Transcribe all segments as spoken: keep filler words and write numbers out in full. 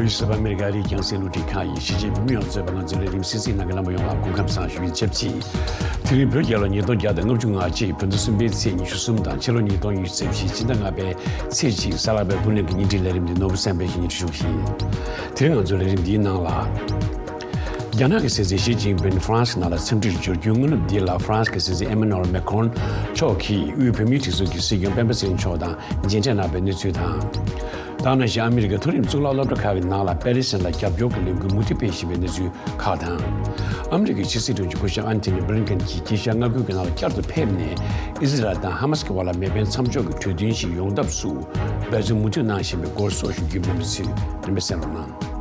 བོད་ས་ཨ་མེ་རི་ཀ་རིགས་རྒྱང་སྲིང་རླུང་འཕྲིན་ཁང་ཡིས་གཞིས་བྱེས་བོད་མི་ཡོངས་གཙོས་པའི་ང་ཚོའི་ལས་རིམ་གསན་གཟིགས་གནང་མཁན་རྣམ་པ་ཡོངས་ལ་སྐུ་ཁམས་བཟང་ཞུ་བའི་ཆབས་ཅིག་དེ་རིང་བོད་རྒྱལ་ལོ་ཉིས་སྟོང་བརྒྱ་དང་ལྔ་བཅུ་ང་གཅིག་བོད་ཟླ་གསུམ་པའི་ཚེས་ཉི་ཤུ་གསུམ་དང་ཕྱི་ལོ་ཉིས་སྟོང་ཉི་ཤུ་རྩ་བཞི་ཕྱི་ཟླ་ལྔ་པའི་ཚེས་གཅིག་གཟའ་ལྷག་པའི་དགུན་གླེང་གི་བརྙན་འཕྲིན་ལས་རིམ་འདི་ནོར་བུ་བསམ་འཕེལ་གྱིས་སྙན་སྒྲོན་ཞུ་གི་ཡིན། དེ་རིང་ང་ཚོའི་ལས་རིམ་འདིའི་ནང་ལ། རྒྱ་ནག་གི་སྲིད་འཛིན་ཞི་ཅིན་ཕིན་ཧྥ་རན་སི་ནང་ལ་འཚམས་འདྲིར་འབྱོར་རྒྱུའི་སྔ་ནུབ་འདི་ལ་ཧྥ་རན་སི་གི་སྲིད་འཛིན་ཨེ་མ་ནུ་ཨེལ་མེ་ཁོན་མཆོག་གིས་དབུས་བོད་མིའི་སྒྲིག་འཛུགས་ཀྱི་སྲིད་སྐྱོང་སྤེན་པ་ཚེ་རིང་མཆོག་དང་མཇལ་འཕྲད་གནང་བའི་གནས་ཚུལ་དང་། དེ་ནང་བཞིན་ཨ་མི་རི་ཀའི་མཐོ་རིམ་གཙུག་ལག་སློབ་གྲྭ་ཁག་གི་ནང་ལ་པེ་ལེ་སི་ཐན་ལ་རྒྱབ་སྐྱོར་གྱི་ལས་འགུལ་མུ་མཐུད་སྤེལ་བཞིན་པའི་གནས་ཚུལ་ཁག་དང་། ཨ་མི་རི་ཀའི་ཕྱི་སྲིད་དྲུང་ཆེ་སྐུ་ཞབས་ཨན་ཐོ་ནི་བྷི་ལིན་ཀེན་གྱིས་དཀྱིལ་ཤར་མངའ་ཁུལ་གྱི་ནང་ལ་བསྐྱར་དུ་ཕེབས་ནས་ཨི་ཟི་རལ་དང་ཧ་མ་སི་གྱི་བར་ལ་མེ་འཕེན་མཚམས་འཇོག་གི་གྲོས་མཐུན་ཞིག་ཡོང་ཐབས་སུ་འབད་བརྩོན་མུ་མཐུད་གནང་བཞིན་པའི་སྐོར་སོགས་ཞུ་རྒྱུ་ཡིན་པའི་གནས་ཚུལ་རིམ་པས་གསན་རོགས་གནང་།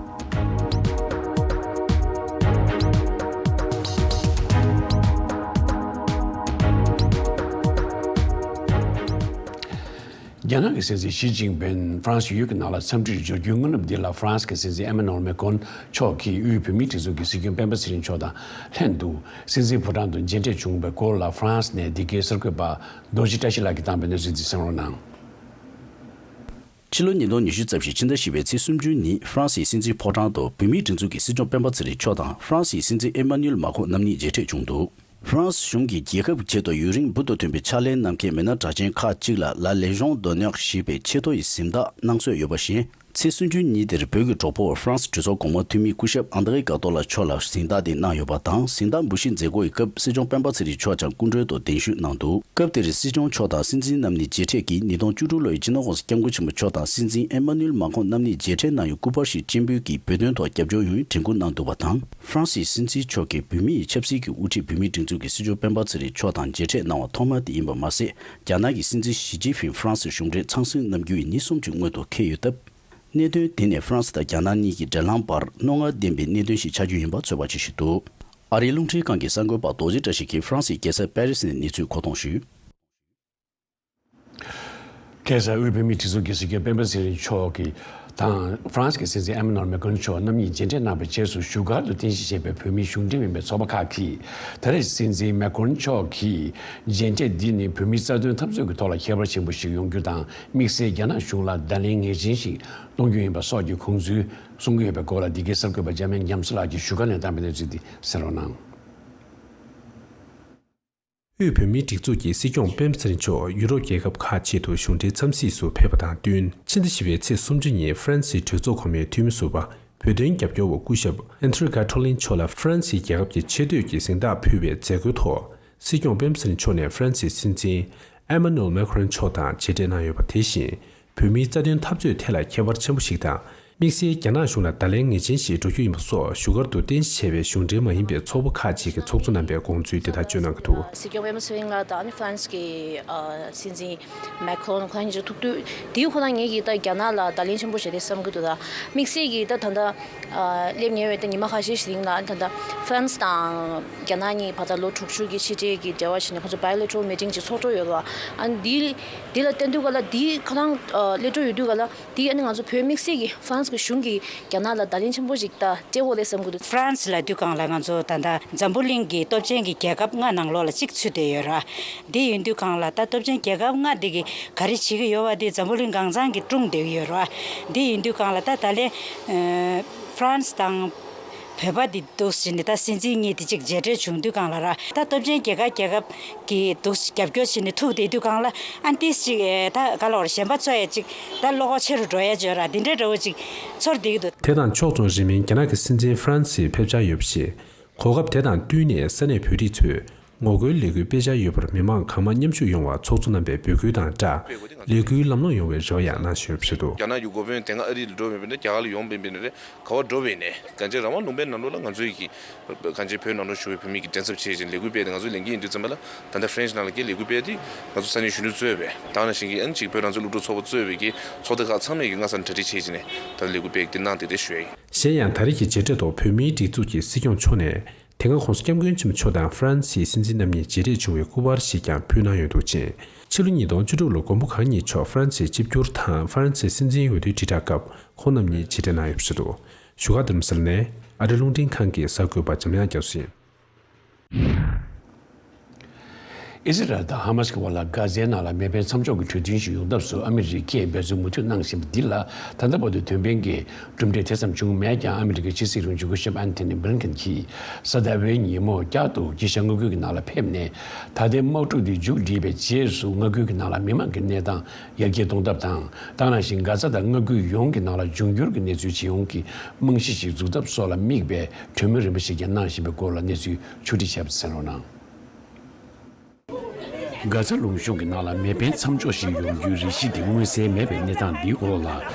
རྒྱ་ནག་གི་སྲིད་འཛིན་ཞི་ཅིན་ཕིན་ཧྥ་རན་སི་ཡུལ་གྱི་ནང་ལ་འཚམས་འདྲིར་འབྱོར་རྒྱུའི་སྔ་ནུབ་འདི་ལ་ཧྥ་རན་སི་གི་སྲིད་འཛིན་ཨེ་མ་ནུ་ཨེལ་མེ་ཁོན་མཆོག་གིས་དབུས་བོད་མིའི་སྒྲིག་འཛུགས་ཀྱི་སྲིད་སྐྱོང་སྤེན་པ་ཚེ་རིང་མཆོག་དང་ལྷན་དུ་སྲིད་འཛིན་ཕོ་བྲང་དུ་མཇལ་འཕྲད་བྱུང་བའི་སྐོར་ལ་ཧྥ་རན་སི་ནས་འདི་གའི་གསར་འགོད་པ་རྡོ་རྗེ་བཀྲ་ཤིས་ལགས་ཀྱིས་བཏང་བའི་གནས་ཚུལ་འདི་གསན་རོགས་གནང་། ཕྱི་ལོ་ཉིས་སྟོང་ཉི་ཤུ་རྩ་བཞི་ཕྱི་ཟླ་བཞི་པའི་ཚེས་སུམ་ཅུ་ཉིན་ཧྥ་རན་སིའི་སྲིད་འཛིན་ཕོ་བྲང་དུ་བོད་མིའི་སྒྲིག་འཛུགས་ཀྱི་སྲིད་སྐྱོང་སྤེན་པ་ཚེ་རིང་མཆོག་དང་ཧྥ་རན་སིའི་སྲིད་འཛིན་ཨེ་མ་ནུ་ཨེལ་མཱ་ཁོང་རྣམ་གཉིས་མཇལ་འཕྲད་བྱུང་འདུག་ཧྥ་རན་སི་གཞུང་གིས་རྒྱལ་ཁབ་ཀྱི་ཆེད་དུ་ཡུན་རིང་འབུར་དུ་ཐོན་པའི་ཕྱག་ལས་གནང་མཁན་མི་སྣ་གྲགས་ཅན་ཁག་ཅིག་ལ་La Légion d'honneur ཞེས་པའི་ཆེ་མཐོ་ཡི་གཟེངས་རྟགས་གནང་སྲོལ་ཡོད་པ་བཞིན། ཚེས་སུམ་ཅུ་ཉིན་དེར་བོད་ཀྱི་གྲོགས་པོར་ཧྥ་རན་སི་གྲོས་ཚོགས་གོང་མ་འཐུས་མི་སྐུ་ཞབས་ཨན་དྲེ་ག་ཏོ་ལ་མཆོག་ལ་གཟེངས་རྟགས་དེ་གནང་ཡོད་པ་དང་། གཟེངས་རྟགས་འབུལ་བཞེས་མཛད་སྒོ་ཡི་སྐབས་སྲིད་སྐྱོང་སྤེན་པ་ཚེ་རིང་མཆོག་ཀྱང་སྐུ་མགྲོན་དུ་གདན་ཞུ་གནང་འདུག་སྐབས་དེར་སྲིད་སྐྱོང་མཆོག་དང་སྲིད་འཛིན་རྣམ་གཉིས་མཇལ་འཕྲད་ཀྱིས་ཉིས་སྟོང་བཅུ་དྲུག་ལོའི་སྤྱི་ནོར་༸གོང་ས་༸སྐྱབས་མགོན་ཆེན་པོ་མཆོག་དང་སྲིད་འཛིན་ཨེ་མ་ནུ་ཨེལ་མཱ་ཁོང་རྣམ་གཉིས་མཇལ་འཕྲད་གནང་ཡུལ་སྐུ་པར་ཞིག་སྤྱན་འབུལ་གྱིས་བོད་དོན་ཐོག་རྒྱབ་སྐྱོར་ཡོང་བའི་དྲན་སྐུལ་གནང་འདུག་པ་དང་། ཧྥ་རན་སིའི་སྲིད་འཛིན་མཆོག་གིས་བོད་མིའི་ཆབ་སྲིད་ཀྱི་དབུ་ཁྲིད་བོད་མིའི་སྒྲིག་འཛུགས་ཀྱི་སྲིད་སྐྱོང་སྤེན་པ་ཚེ་རིང་མཆོག་དང་མཇལ་འཕྲད་གནང་བ་ཐོག་མ་དེ་ཡིན་པ་མ་ཟད། རྒྱ་ནག་གི་སྲིད་འཛིན་ཞི་ཅིན་ཕིང་ཧྥ་རན་སིར་གཞུང་འབྲེལ་ཚང་སོང་གནང་རྒྱུ་ཡི་ཉིན་གསུམ་གྱི་སྔོན་དུ་འཁེལ་ཡོད་སྟབས། གནད་དོན་དེ་ནི་ཧྥ་རན་སི་དང་རྒྱ་ནག་གཉིས་ཀྱི་འབྲེལ་ལམ་བར་རྣོ་ངར་ལྡན་པའི་གནད་དོན་ཞིག་ཆགས་རྒྱུ་ཡིན་པ་ཚོད་དཔག་བྱེད་བཞིན་འདུག་ཨ་རིའི་རླུང་འཕྲིན་ཁང་གི་གསར་འགོད་པ་རྡོ་རྗེ་བཀྲ་ཤིས་ཀྱིས་ཧྥ་རན་སིའི་རྒྱལ་ས་པེ་རི་སི་ནས་གནས་ཚུལ་མཁོ་གཏོང་ཞུས། ཁ་སང་དབུས་བོད་མིའི་སྒྲིག་འཛུགས་ཀྱི་སྲིད་སྐྱོང་སྤེན་པ་ཚེ་རིང་མཆོག་གིས་དང་ཧྥ་རན་སི་གི་སྲིད་འཛིན་ཨེ་མ་ནུ་ཨེལ་མེ་ཁོན་མཆོག་རྣམ་གཉིས་མཇལ་འཕྲད་གནང་བའི་རྗེས་སུ་བཞུགས་སྒར་དུ་རྟེན་གཞི་བྱས་པའི་བོད་མིའི་གཞུང་འབྲེལ་མིན་པའི་ཚོགས་པ་ཁག་གིས་ད་རེས་སྲིད་འཛིན་མེ་ཁོན་མཆོག་གི་མཇལ་འཕྲད་འདི་ནི་བོད་མིའི་རྩ་དོན་འཐབ་རྩོད་ཀྱི་ཐོག་ལ་ཁྱད་པར་ཆེན་པོ་ཞིག་ཡོང་རྒྱུ་དང་དམིགས་བསལ་རྒྱ་ནག་གཞུང་ལ་བརྡ་ལན་ངེས་ཅན་ཞིག་གཏོང་རྒྱུ་ཡིན་པ་སོགས་ཀྱི་དགོངས་ཚུལ་གསུང་གི་ཡོད་པའི་སྐོར་ལ་འདི་གའི་གསར་འགོད་པ་འཇམ་དབྱངས་རྒྱ་མཚོ་ལགས་ཀྱིས་བཞུགས་སྒར་ནས་བཏང་བའི་གནས་ཚུལ་འདི་གསན་རོགས་གནང་། དབུས་བོད་མིའི་སྒྲིག་འཛུགས་ཀྱི་སྲིད་སྐྱོང་སྤེན་པ་ཚེ་རིང་མཆོག་ཡུ་རོབ་རྒྱལ་ཁབ་ཁག་ཆེད་དུ་གཞུང་འབྲེལ་འཚམས་གཟིགས་སུ་ཕེབས་པ་དང་བསྟུན། ཕྱི་ཟླ་བཞི་པའི་ཚེས་སུམ་ཅུ་ཉིན་ཧྥ་རན་སིའི་གྲོས་ཚོགས་གོང་མའི་འཐུས་མི་ཟུར་པ་བོད་དོན་རྒྱབ་སྐྱོར་བ་སྐུ་ཞབས་ཨན་ཐོ་ནི་གྷ་ཊོ་ལིན་མཆོག་ལ་ཧྥ་རན་སིའི་རྒྱལ་ཁབ་ཀྱི་ཆེ་བསྟོད་ཀྱི་གཟེངས་རྟགས་ཕུལ་བའི་མཛད་སྒོའི་ཐོག་སྲིད་སྐྱོང་སྤེན་པ་ཚེ་རིང་མཆོག་ནས་ཧྥ་རན་སིའི་སྲིད་འཛིན་ཨེ་མ་ནུ་ཨེལ་མེ་ཁོན་མཆོག་དང་མཇལ་འཕྲད་གནང་ཡོད་པ་དེ་བཞིན། བོད་མིའི་རྩ་དོན་འཐབ་རྩོད་ཐད་ལ་ཁྱད་པར་ཆེན་པོ་ཞིག་དང་། དམིགས་བསལ་རྒྱ་ནག་གཞུང་ལ་བརྡ་ལན་ངེས་ཅན་ཞིག་འགྲོ་རྒྱུ་ཡིན་པ་སོགས་བཞུགས་སྒར་དུ་རྟེན་གཞི་བྱས་པའི་གཞུང་འབྲེལ་མ་ཡིན་པའི་ཚོགས་པ་ཁག་ཅིག་གི་ཚོགས་གཙོ་རྣམ་པས་དགོངས་ཚུལ་འདི་ལྟར་བརྗོད་གནང་གི་འདུག་སྲིད་སྐྱོང་པད་མ་ཚེ་རིང་ལགས་དང་ཨ་ནི་ཧྥ་རན་སི་གི་ཨ་སྲིད་འཛིན་མེ་ཁོན་ཁོང་གཉིས་ཐུག་དུས་དེའི་ཁོ་ན་ངེད་ཀྱིས་ད་རྒྱ་ནག་ལ་བརྡ་ལན་ཆེན་པོ་བྱས་ཏེ་བསམ་གྱི་འདུག་ད་དམིགས་བསལ་གྱིས་ད་ད་ལྟ་ཨ་སླེབས་ཉེ་བའི་ད་ཉི་མ་ཁ་ཤས་ཤིག་རིང་ལ་ད་ལྟ་ཧྥ་རན་སི་དང་རྒྱ་ནག་གཉིས་བར་ད་ལོ་དྲུག་ཅུ་གི་ཕྱི་འབྲེལ་གྱི་འབྲེལ་བ་བྱས་ནས་ཁོང་ཚོ་bilateral meeting་ཅིག་ཚོགས་འགྲོ་ཡོད་རེད་བ། ཨ་ནི་འདི་འདི་ལ་བལྟས་དུས་ག་ལ་འདི་ཁ་ཐང་ཨ་སླེབས་འགྲོ་ཡོད་དུས་ག་ལ། དེ་ཨ་ནི་ང་ཚོ་བོད་དམིགས་བསལ་གྱི་ཧྥ་རན་སི་གི་གཞུང་གིས་རྒྱ་ནག་ལ་བརྡ་ལན་ཆེན་པོ་ཞིག་ད་སྤྲད་འོ་རེད་བསམ་གྱི་འདུག་ཧྥ་རན་སི་ལབ་དུས་སྒང་ལ་ང་ཚོ་ད་ལྟ་འཛམ་བུ་གླིང་གི་སྟོབས་ཆེན་གྱི་རྒྱལ་ཁབ་ལྔ་ནང་ལོགས་ལ་གཅིག་ཚུད་བསྡད་ཡོད་ར། དེ་ཡིན་དུས་སྒང་ལ་ད་སྟོབས་ཆེན་རྒྱལ་ཁབ་ལྔ་དེ་གི་ག་རེ་བྱེད་ཀྱི་ཡོད་བ་དེ་འཛམ་བུ་གླིང་གང་ཚང་གི་སྲུང་བསྡད་ཀྱི་ཡོད་ར། དེ་ཡིན་དུས་སྒང་ལ་ད་ད་ལན་ཧྥ་རན་སི་དང་བོད་པ་དེ་འདུག་ཟེར་ནས་ད་སྲིད་འཛིན་གཉིས་དེ་གཅིག་མཇལ་འཕྲད་བྱུང་དུས་སྒང་ལ་ར། ད་སྟོབས་ཆེན་རྒྱལ་ཁབ་རྒྱལ་ཁབ་ཀྱི་འདུག་རྒྱབ་སྐྱོར་བྱས་ནས་ཐུག་བསྡད་དུས་སྒང་ལ་ཨ་ཏིས་ཅིག་ཨེ་ད་ག་ལ་བར་གཞན་པ་ཚོ་ཡ་ཅིག་ད་བློ་ཁོག་ཆེ་རུ་འགྲོ་ཡ་བྱོས་ར་དེ་འདྲའི་འདྲ་བོ་ཅིག་ཚོར་བསྡད་ཀྱི་འདུག་དེ་དང་ཕྱོགས་མཚུངས་རིང་མིན་རྒྱ་ནག་གི་སྲིད་འཛིན་ཧྥ་རན་སིར་ཕེབས་འཆར་ཡོད་པ་རེད། གོ་སྐབས་དེ་དང་བསྟུན་ནས་ས་གནས་བོད་རིགས་ཚོས་ངོ་རྒོལ་ལས་འགུལ་སྤེལ་འཆར་ཡོད་པར་མི་མང་གང་མང་མཉམ་ཞུགས་ཡོང་བར་ཚོགས་གཙོ་རྣམ་པས་འབོད་སྐུལ་དང་སྦྲགས་ལས་འགུལ་ལམ་ལྷོང་ཡོང་བའི་རེ་བ་ཡང་གནང་བཞིན་ཡོད་པ་རེད་འདུག་རྒྱ་ནག་གི་འགོ་དཔོན་དེ་སྔ་ཨ་རི་ལ་འགྲོ་བ་ཡིན་པ་ན་རྒྱ་གར་ལ་ཡོང་བ་ཡིན་པ་ན་རེད། ག་བར་འགྲོ་བའི་ནས་གང་ཅི་རང་དབང་ལུང་པའི་ནང་ལོགས་ལ་ང་ཚོའི་གི་གང་ཅི་བོད་ནང་ལོགས་བཞུགས་པའི་བོད་མི་གི་མགྲིན་ཚབ་བྱེད་ཅིང་ལས་འགུལ་སྤེལ་ཏེ་ང་ཚོའི་ལས་འགུལ་ཡིན་དུས་ཙམ་པ་ལ་ད་ལྟ་ཧྥ་རན་སི་ནང་ལ་གི་ལས་འགུལ་སྤེལ་ཏེ་ང་ཚོ་ས་གནས་གཞོན་ནུ་གཙོས་པའི་ད་ག་ནང་བཞིན་གི་ཨ་ནི་གཅིག་བོད་རང་བཙན་སློབ་ཕྲུག་ཚོགས་པ་གཙོས་པའི་གི་ཚོགས་སྡེ་ཁག་ཚང་མས་གི་སྔ་སར་གྲ་སྒྲིག་བྱེད་ཅིང་ནས་ད་ལྟ་ལས་འགུལ་སྤེལ་ཏེ་གནང་སྟེ་རེ་ཞུ་ཡ་ཡིན། གཞན་ཡང་ད་རེས་ཀྱི་མཇལ་འཕྲད་ཐོག་བོད་མིའི་སྒྲིག་འཛུགས་ཀྱི་སྲིད་སྐྱོང་མཆོག་ནས་དེ་སྔ་༸གོང་ས་༸སྐྱབས་མགོན་ཆེན་པོ་མཆོག་དང་ཧྥ་རན་སིའི་སྲིད་འཛིན་རྣམ་གཉིས་མཇལ་འཕྲད་བྱུང་བའི་སྐུ་པར་ཞིག་ཀྱང་ཕུལ་གནང་ཡོད་འདུག་ཅིང་། ཕྱི་ལོ་ཉིས་སྟོང་བཅུ་དྲུག་ལོར་མགོན་པོ་གང་ཉིད་མཆོག་ཧྥ་རན་སིར་ཆིབས་བསྒྱུར་དང་ཧྥ་རན་སིའི་སྲིད་འཛིན་འོས་བསྡུའི་དྲིལ་བསྒྲགས་སྐབས། ཁོང་རྣམ་གཉིས་མཇལ་འཕྲད་གནང་ཡོད་པ་རེད་འདུག་བཞུགས་སྒར་རྡ་རམ་ས་ལ་ནས་ཨ་རིའི་རླུང་འཕྲིན་ཁང་གི་གསར་འགོད་པ་འཇམ་དབྱངས་རྒྱ་མཚོ་ཡིན། ཨི་སི་རལ་དང་ཧ་མ་སི་གི་བར་ལ་གྷ་ཛའི་ནང་ལ་མེ་འཕེན་མཚམས་འཇོག་གི་གྲོས་མཐུན་ཞིག་ཡོང་ཐབས་སུ་ཨ་མི་རི་ཀས་འབད་བརྩོན་མུ་མཐུད་གནང་བཞིན་པ་འདི་ལ་ད་ལྟ་བར་དུ་དོན་ཕན་གྱི་གྲུབ་འབྲས་དེ་ཙམ་བྱུང་མེད་ཀྱང་། ཨ་མི་རི་ཀའི་ཕྱི་སྲིད་དྲུང་ཆེ་སྐུ་ཞབས་ཨན་ཐོ་ནི་བྷི་ལིན་ཀེན་གྱིས་གཟའ་ཟླ་བའི་ཉིན་མོ་བསྐྱར་དུ་དཀྱིལ་ཤར་མངའ་ཁུལ་གྱི་ནང་ལ་ཕེབས་ནས། ད་ལྟའི་དམག་འཁྲུག་འདི་མཇུག་བསྒྲིལ་བའི་རྗེས་སུ་མངའ་ཁུལ་གྱི་ནང་ལ་མི་མང་གི་གནས་སྟངས་ཡར་རྒྱས་གཏོང་ཐབས་དང་། དེ་ནང་བཞིན་གྷ་ཛ་དང་མངའ་ཁུལ་ཡོངས་ཀྱི་ནང་ལ་འབྱུང་འགྱུར་གྱི་གནས་ཚུལ་ཇི་ཡོང་གི་རྨང་གཞི་ཞིག་འཛུགས་ཐབས་སོགས་ལ་དམིགས་པའི་གྲོས་མོལ་རིམ་པ་ཞིག་ཀྱང་གནང་བཞིན་པའི་སྐོར་ལ་གནས་ཚུལ་ཕྱོགས་སྒྲིག་བྱས་པ་གསན་རོགས་གནང་། གྷ་ཛ་ལུང་གཤོང་གི་ནང་ལ་མེ་འཕེན་མཚམས་འཇོག་ཞིག་ཡོང་རྒྱུའི་རེ་ཞིག་དེ་མངོན་གསལ་མེད་པའི་གནས་སྟངས་འདིའི་འོག་ལ།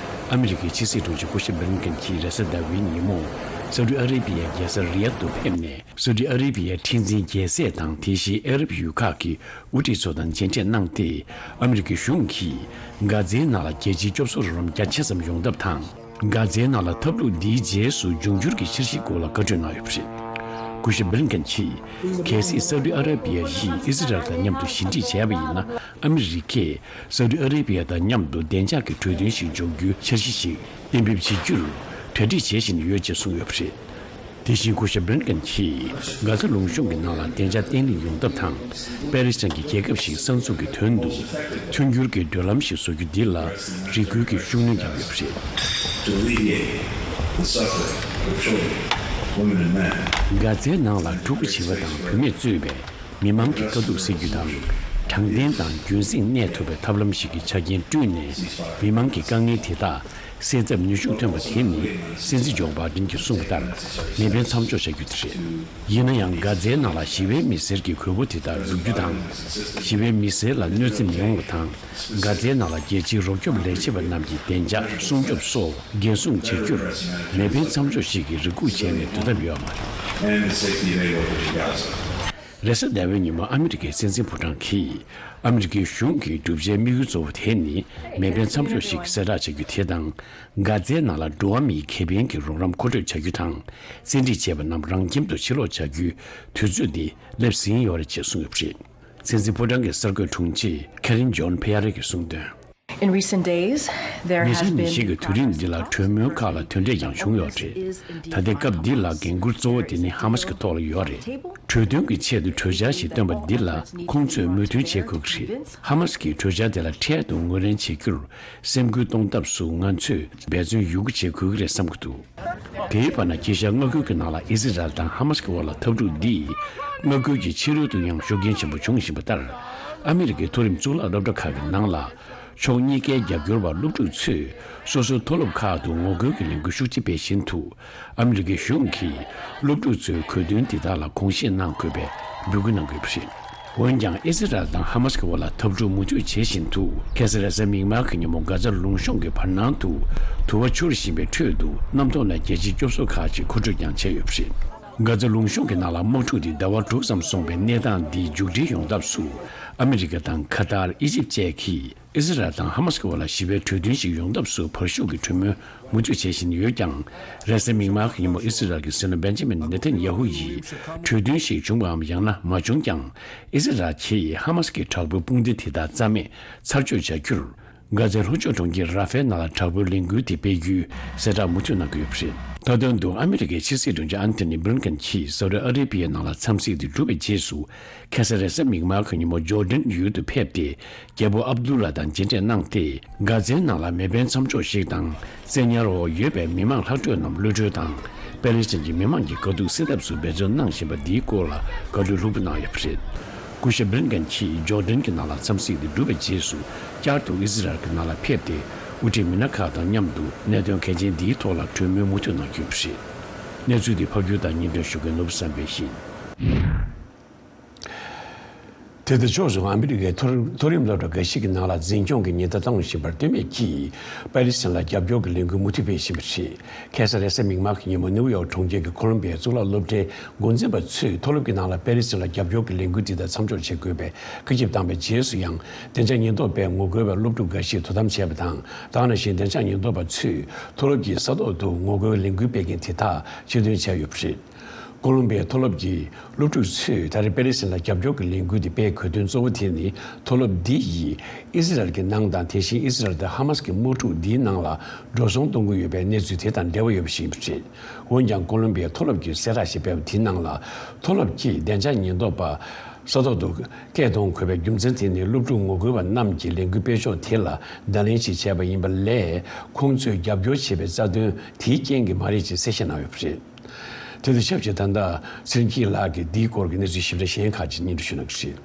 ཨ་མི་རི་ཀའི་ཕྱི་སྲིད་དྲུང་ཆེ་སྐུ་ཞབས་བྷི་ལིན་ཀེན་གྱིས་རེས་གཟའ་ཟླ་བའི་ཉིན་མོ་སའུ་ཏི་ཨ་རེ་བི་ཡའི་རྒྱལ་ས་རི་ཡད་དུ་ཕེབས་ནས། སའུ་ཏི་ཨ་རེ་བི་ཡའི་ཁྲི་འཛིན་རྒྱལ་སྲས་དང་དེ་བཞིན་ཨ་རབ་ཡུལ་ཁག་གི་དབུ་ཁྲིད་ཚོ་དང་མཇལ་འཕྲད་གནང་སྟེ། ཨ་མི་རི་ཀའི་གཞུང་གིས་གྷ་ཛའི་ནང་ལ་རྒྱལ་སྤྱིའི་སྐྱོབ་གསོ་རོགས་རམ་རྒྱ་ཆེ་ཙམ་ཡོང་ཐབས་དང་། གྷ་ཛའི་ནང་ལ་འཐབ་འཁྲུག་འདིའི་རྗེས་སུ་འབྱུང་འགྱུར་གྱི་འཆར་གཞིའི་སྐོར་ལ་བཀའ་འཁྲོལ་གནང་ཡོད་པ་རེད། སྐུ་ཞབས་བྷི་ལིན་ཀེན་གྱིས། གལ་སྲིད་སའུ་ཏི་ཨ་ར་བི་ཡ་ཡིས་ཨི་ཟི་རལ་དང་མཉམ་དུ་ཞི་འགྲིག་བྱས་པ་ཡིན་ན། ཨ་མི་རི་ཀས་སའུ་ཏི་ཨ་ར་བི་ཡ་དང་མཉམ་དུ་བདེ་འཇགས་ཀྱི་གྲོས་མཐུན་ཞིག་འཇོག་རྒྱུའི་འཆར་གཞི་ཞིག་གཏན་འབེབས་བྱེད་རྒྱུར་གྲ་སྒྲིག་བྱེད་བཞིན་ཡོད་ཅེས་གསུངས་ཡོད་པ་རེད། དེ་བཞིན་སྐུ་ཞབས་བྷི་ལིན་ཀེན་གྱིས་གྷ་ཛ་ལུང་གཤོང་གི་ནང་ལ་བདེ་འཇགས་བརྟན་ལྷིང་ཡོང་ཐབས་དང་། པེ་ལི་སི་ཐན་གྱི་རྒྱལ་ཁབ་ཞིག་གསར་འཛུགས་ཀྱི་དོན་དུ་མཐུན་འགྱུར་གྱི་བགྲོད་ལམ་ཞིག་བཟོ་རྒྱུ་འདི་ལ་རེ་སྐུལ་གྱི་ཤུགས་སྣོན་བརྒྱབ་ཡོད་པ་རེད། To alleviate the suffering of children, women and men. གྷ་ཛའི་ནང་ལ་ཕྲུ་གུ་བྱིས་པ་དང་བུད་མེད་གཙོས་པའི་མི་མང་གི་དཀའ་སྡུག་སེལ་རྒྱུ་དང་། དྲང་བདེན་དང་རྒྱུན་སྲིང་གནས་ཐུབ་པའི་ཐབས་ལམ་ཞིག་གི་ཆ་རྐྱེན་བསྐྲུན་ནས། མི་མང་གི་དཀའ་ངལ་དེ་དག་སེལ་ཐབས་ནུས་ཤུགས་བཏོན་པ་དེ་ནི། སྲིད་འཛིན་ཇོ་བྷའི་ཌེན་གྱིས་གསུངས་པ་ལྟར། མེ་འཕེན་མཚམས་འཇོག་བྱ་རྒྱུ་དེ་རེད། ཡིན་ན་ཡང་། གྷ་ཛའི་ནང་ལ་ཞི་བའི་མི་སེར་གྱི་དགོས་མཁོ་དེ་དག་བསྒྲུབ་རྒྱུ་དང་། ཞི་བའི་མི་སེར་ལ་གནོད་འཚེ་མི་ཡོང་བ་དང་། གྷ་ཛའི་ནང་ལ་རྒྱལ་སྤྱིའི་རོགས་སྐྱོབ་ལས་བྱེད་པ་རྣམས་ཀྱི་བདེ་འཇགས་སྲུང་སྐྱོབ་སོགས་འགན་སྲུང་བྱེད་རྒྱུར། མེ་འཕེན་མཚམས་འཇོག་ཞིག་གི་རེ་སྒུག་བྱས་ནས་སྡོད་ཐབས་ཡོད་མ་རེད། And the safety of Gaza. རེས་གཟའ་ཟླ་བའི་ཉིན་མོ་ཨ་མི་རི་ཀའི་སྲིད་འཛིན་ཕོ་བྲང་གིས། ཨ་མི་རི་ཀའི་གཞུང་གི་བསྒྲུབ་བྱའི་དམིགས་ཡུལ་གཙོ་བོ་དེ་ནི། མེ་འཕེན་མཚམས་འཇོག་ཞིག་གསལ་བསྒྲགས་བྱ་རྒྱུ་དེ་དང་། གྷ་ཛའི་ནང་ལ་འགྲོ་བ་མིའི་ཁེ་ཕན་གྱི་རོགས་རམ་མཁོ་སྤྲོད་བྱ་རྒྱུ་དང་། བཙན་ཁྲིད་བྱས་པ་རྣམས་རང་ཁྱིམ་དུ་ཕྱིར་ལོག་བྱ་རྒྱུའི་དུས་ཚོད་འདི་སླེབས་ཟིན་ཡོད་རེད་ཅེས་གསུངས་ཡོད་པ་རེད། སྲིད་འཛིན་ཕོ་བྲང་གི་གསར་འགོད་དྲུང་ཆེ་ཁེ་རིན་ཇོན་ཕེ་ཡ་རེ་གིས་གསུངས་དོན། In recent days, there ཉེ་has ཆར་ཉིན་been ཤས་ཀྱི་དུས་རིང་འདི་ལ་གྲོས་མོལ་ཁག་ལ་དོན་འབྲས་ཀྱང་བྱུང་ཡོད་རེད། ད་ལྟའི་སྐབས་འདི་ལ་འགན་འཁུར་གཙོ་བོ་དེ་ནི་ཧ་མ་སི་གི་ཐོག་ལ་ཡོད་རེད། གྲོས་མཐུན་གྱི་ཆེད་དུ་གྲོས་འཆར་ཞིག་བཏོན་པ་འདི་ལ་ཁོང་ཚོས་མོས་མཐུན་བྱེད་དགོས་ཀྱི་རེད། ཧ་མ་སི་གིས་གྲོས་འཆར་དེ་ལ་འཕྲལ་དུ་ངོས་ལེན་བྱེད་རྒྱུར་སེམས་ཁུར་གཏོང་ཐབས་སུ་ང་ཚོས་འབད་བརྩོན་ཡོད་རྒུ་བྱེད་དགོས་ཀྱི་རེད་བསམ་གྱི་འདུག་དེའི་བར་ན། དཀྱིལ་ཤར་མངའ་ཁུལ་གྱི་ནང་ལ་ཨི་ཟི་རལ་དང་ཧ་མ་སི་གི་དབར་ལ་འཐབ་འཁྲུག་འདིས་མངའ་ཁུལ་གྱི་ཕྱི་རོལ་དུ་ཡང་ཤུགས་རྐྱེན་ཆེན་པོ་འབྱུང་བཞིན་པ་ལྟར། ཨ་མི་རི་ཀའི་མཐོ་རིམ་གཙུག་ལག་སློབ་གྲྭ་ཁག་གི་ནང་ལ་ཕྱོགས་གཉིས་ཀའི་རྒྱབ་སྐྱོར་བ་སློབ་ཕྲུག་ཚོས་སོ་སོའི་མཐོ་སློབ་ཁག་ཏུ་ངོ་རྒོལ་གྱི་ལས་འགུལ་ཤུགས་ཆེ་སྤེལ་བཞིན་དུ། ཨ་མི་རི་ཀའི་གཞུང་གིས་སློབ་ཕྲུག་ཚོའི་དགོས་འདུན་འདི་དག་ལ་དགོངས་བཞེས་གནང་དགོས་པའི་འབོད་སྐུལ་གནང་གི་ཡོད་པ་རེད། འོན་ཀྱང་། ཨི་ཟི་རལ་དང་ཧ་མ་སི་གི་དབར་ལ་འཐབ་འཁྲུག་མུ་མཐུད་བྱེད་བཞིན་དུ། ཁ་སང་རེས་གཟའ་མིག་དམར་གྱི་ཉིན་མོ་གྷ་ཛ་ལུང་གཤོང་གི་བར་སྣང་དུ་དུ་བ་འཕྱུར་བཞིན་པའི་ཁྲོད་དུ། གནམ་ཐོག་ནས་རྒྱལ་སྤྱིའི་སྐྱོབ་གསོ་ཁག་ཅིག་མཁོ་སྤྲོད་ཀྱང་བྱས་ཡོད་པ་རེད། གྷ་ཛ་ལུང་གཤོང་གི་ནང་ལ་དམག་འཁྲུག་འདི་ཟླ་བ་དྲུག་ཙམ་སོང་པའི་གནས་སྟངས་འདི་མཇུག་སྒྲིལ་ཡོང་ཐབས་སུ། ཨ་མི་རི་ཀ་དང་ཁ་ཏར། ཨི་ཇིབ་བཅས་ཀྱིས། ཨི་ཟི་རལ་དང་ཧ་མ་སི་གི་དབར་ལ་ཞི་བའི་གྲོས་མཐུན་ཞིག་ཡོང་ཐབས་སུ་བར་ཤུགས་ཀྱིས་གྲོས་མོལ་མུ་མཐུད་བྱེད་བཞིན་ཡོད་ཀྱང་། རེས་གཟའ་མིག་དམར་གྱི་ཉིན་མོ་ཨི་ཟི་རལ་གྱི་སྲིད་བློན་བེན་ཇི་མིན་ནེ་ཐན་ཡ་ཧུ་ཡིས། གྲོས་མཐུན་ཞིག་བྱུང་བའམ་ཡང་ན་མ་བྱུང་ཀྱང་། ཨི་ཟི་རལ་གྱིས་ཧ་མ་སི་གི་དྲག་པོའི་དཔུང་སྡེ་དེ་དག་རྩ་མེད་ཚར་གཅོད་བྱ་རྒྱུར། གྷ་ཛའི་ལྷོ་ཕྱོགས་གྲོང་ཁྱེར་ར་ཧྥའི་ནང་ལ་དྲག་པོའི་ལས་འགུལ་དེ་སྤེལ་རྒྱུའི་གསལ་བསྒྲགས་མུ་མཐུད་གནང་གི་ཡོད་པ་རེད། མཐའ་དོན་དུ། ཨ་མི་རི་ཀའི་ཕྱི་སྲིད་དྲུང་ཆེ་ཨན་ཐོ་ནི་བྷི་ལིན་ཀེན་གྱིས་སའུ་ཏི་ཨ་རེ་བྷི་ཡའི་ནང་ལ་འཚམས་གཟིགས་དེ་གྲུབ་པའི་རྗེས་སུ། ཁ་སང་རེས་གཟའ་མིག་དམར་གྱི་ཉིན་མོ་ཇོར་ཌན་ཡུལ་དུ་ཕེབས་ཏེ། རྒྱལ་པོ་ཨབ་དུ་ལ་དང་མཇལ་འཕྲད་གནང་སྟེ། གྷ་ཛའི་ནང་ལ་མེ་འཕེན་མཚམས་འཇོག་ཞིག་དང་། བཙན་ཉར་འོག་ཡོད་པའི་མི་མང་གློད་གྲོལ་རྣམས་གློད་གྲོལ་དང་། པེ་ལེ་སི་ཐན་གྱི་མི་མང་གི་དཀའ་སྡུག་སེལ་ཐབས་སུ་འབད་བརྩོན་གནང་བཞིན་པ་འདིའི་སྐོར་ལ་བཀའ་འཁྲོལ་ལྷུག་པོ་གནང་ཡོད་པ་རེད། སྐུ་ཞབས་བྷི་ལིན་ཀེན་གྱིས་ཇོར་ཌན་གྱི་ནང་ལ་འཚམས་གཟིགས་དེ་གྲུབ་པའི་རྗེས་སུ། བསྐྱར་དུ་ཨི་ཟི་རལ་གྱི་ནང་ལ་ཕེབས་ཏེ། དབུ་ཁྲིད་མི་སྣ་ཁག་དང་མཉམ་དུ་གནད་དོན་གལ་ཆེན་འདིའི་ཐོག་ལ་གྲོས་མོལ་མུ་མཐུད་གནང་རྒྱུ་ཡིན་པ་རེད། གནས་ཚུལ་འདི་ཕབ་སྒྱུར་དང་སྙན་སྒྲོན་ཞུ་མཁན་ནོར་བུ་བསམ་འཕེལ་ཡིན། དེ་དང་ཕྱོགས་སུ། ཨ་མི་རི་ཀའི་མཐོ་རིམ་མཐོ་རིམ་སློབ་གྲྭ་འགའ་ཞིག་གི་ནང་ལ་འཛིན་སྐྱོང་གི་ཉེན་བརྡ་བཏང་བཞིན་པར་ལྟོས་མེད་ཀྱིས། པེ་ལི་སི་ཐན་ལ་རྒྱབ་སྐྱོར་གྱི་ལས་འགུལ་མུ་མཐུད་སྤེལ་བཞིན་པ་རེད། ཁ་སང་རེས་གཟའ་མིག་དམར་གྱི་ཉིན་མོ་ནེའུ་ཡོག་གྲོང་ཁྱེར་གྱི་ཁོ་ལོམ་པི་ཡའི་གཙུག་ལག་སློབ་གྲྭའི་འགོ་འཛིན་པ་ཚོས་མཐོ་སློབ་ཀྱི་ནང་ལ་པེ་ལི་སི་ཐན་ལ་རྒྱབ་སྐྱོར་གྱི་ལས་འགུལ་འདི་དག་མཚམས་འཇོག་བྱེད་དགོས་པའི་བཀའ་ཁྱབ་བཏང་བའི་རྗེས་སུ་ཡང་། བདེ་འཇགས་ཉེན་རྟོག་པས་ངོ་རྒོལ་བའི་སློབ་ཕྲུག་འགའ་ཞིག་དོ་དམ་བྱས་པ་དང་། དེ་ནང་བཞིན་བདེ་འཇགས་ཉེན་རྟོག་པ་ཚོས་མཐོ་སློབ་ཀྱི་ས་ཐོག་ཏུ་ངོ་རྒོལ་ལས་འགུལ་སྤེལ་མཁན་དེ་དག་ཕྱིར་འདོན་བྱས་ཡོད་པ་རེད། ཀོ་ལོམ་བི་ཡའི་མཐོ་སློབ་ཀྱི་སློབ་ཕྲུག་ཚོས་ད་རེས་པེ་ལི་སི་ཐན་ལ་རྒྱབ་སྐྱོར་གྱི་ལས་འགུལ་འདི་སྤེལ་དགོས་དོན་གཙོ་བོ་དེ་ནི། མཐོ་སློབ་འདི་ཡིས་ཨི་སི་རལ་གྱི་ནང་དང་། དེ་བཞིན་ཨི་སི་རལ་དང་ཧ་མ་སི་གི་དམག་འཁྲུག་འདིའི་ནང་ལ་འགྲོ་སོང་གཏོང་གི་ཡོད་པའི་གནས་ཚུལ་དེ་དང་འབྲེལ་བ་ཡོད་པ་ཞིག་ཡིན་པ་རེད། འོན་ཀྱང་། ཀོ་ལོམ་བི་ཡའི་མཐོ་སློབ་ཀྱིས་གསལ་བསྒྲགས་ཤིག་སྤེལ་བ་དེའི་ནང་ལ། མཐོ་སློབ་ཀྱིས་བདེ་འཇགས་ཉེན་རྟོག་པ། ས་ཐོག་ཏུ་སྐད་གཏོང་དགོས་པའི་རྒྱུ་མཚན་དེ་ནི་སློབ་ཕྲུག་ངོ་རྒོལ་བ་རྣམས་ཀྱིས་ལས་འགུལ་སྤེལ་ཕྱོགས་དེ་ལ་བརྡ་ལན་ཞིག་བྱས་པ་ཡིན་པ་ལས། ཁོང་ཚོས་རྒྱབ་སྐྱོར་བྱས་པའི་རྩ་དོན་དེའི་རྐྱེན་གྱིས་མ་རེད་ཅེས་གསལ་བཤད་གནང་ཡོད་པ་རེད། དེ་དང་ཆབས་ཅིག་ད་ལྟ་ཚེ་རིང་སྐྱིད་ལགས་ཀྱིས་འདིའི་སྐོར་གྱི་གནས་ཚུལ་ཞིབ་ཕྲ་གཞན་ཁག་ཅིག་སྙན་སྒྲོན་ཞུ་གནང་གི་རེད།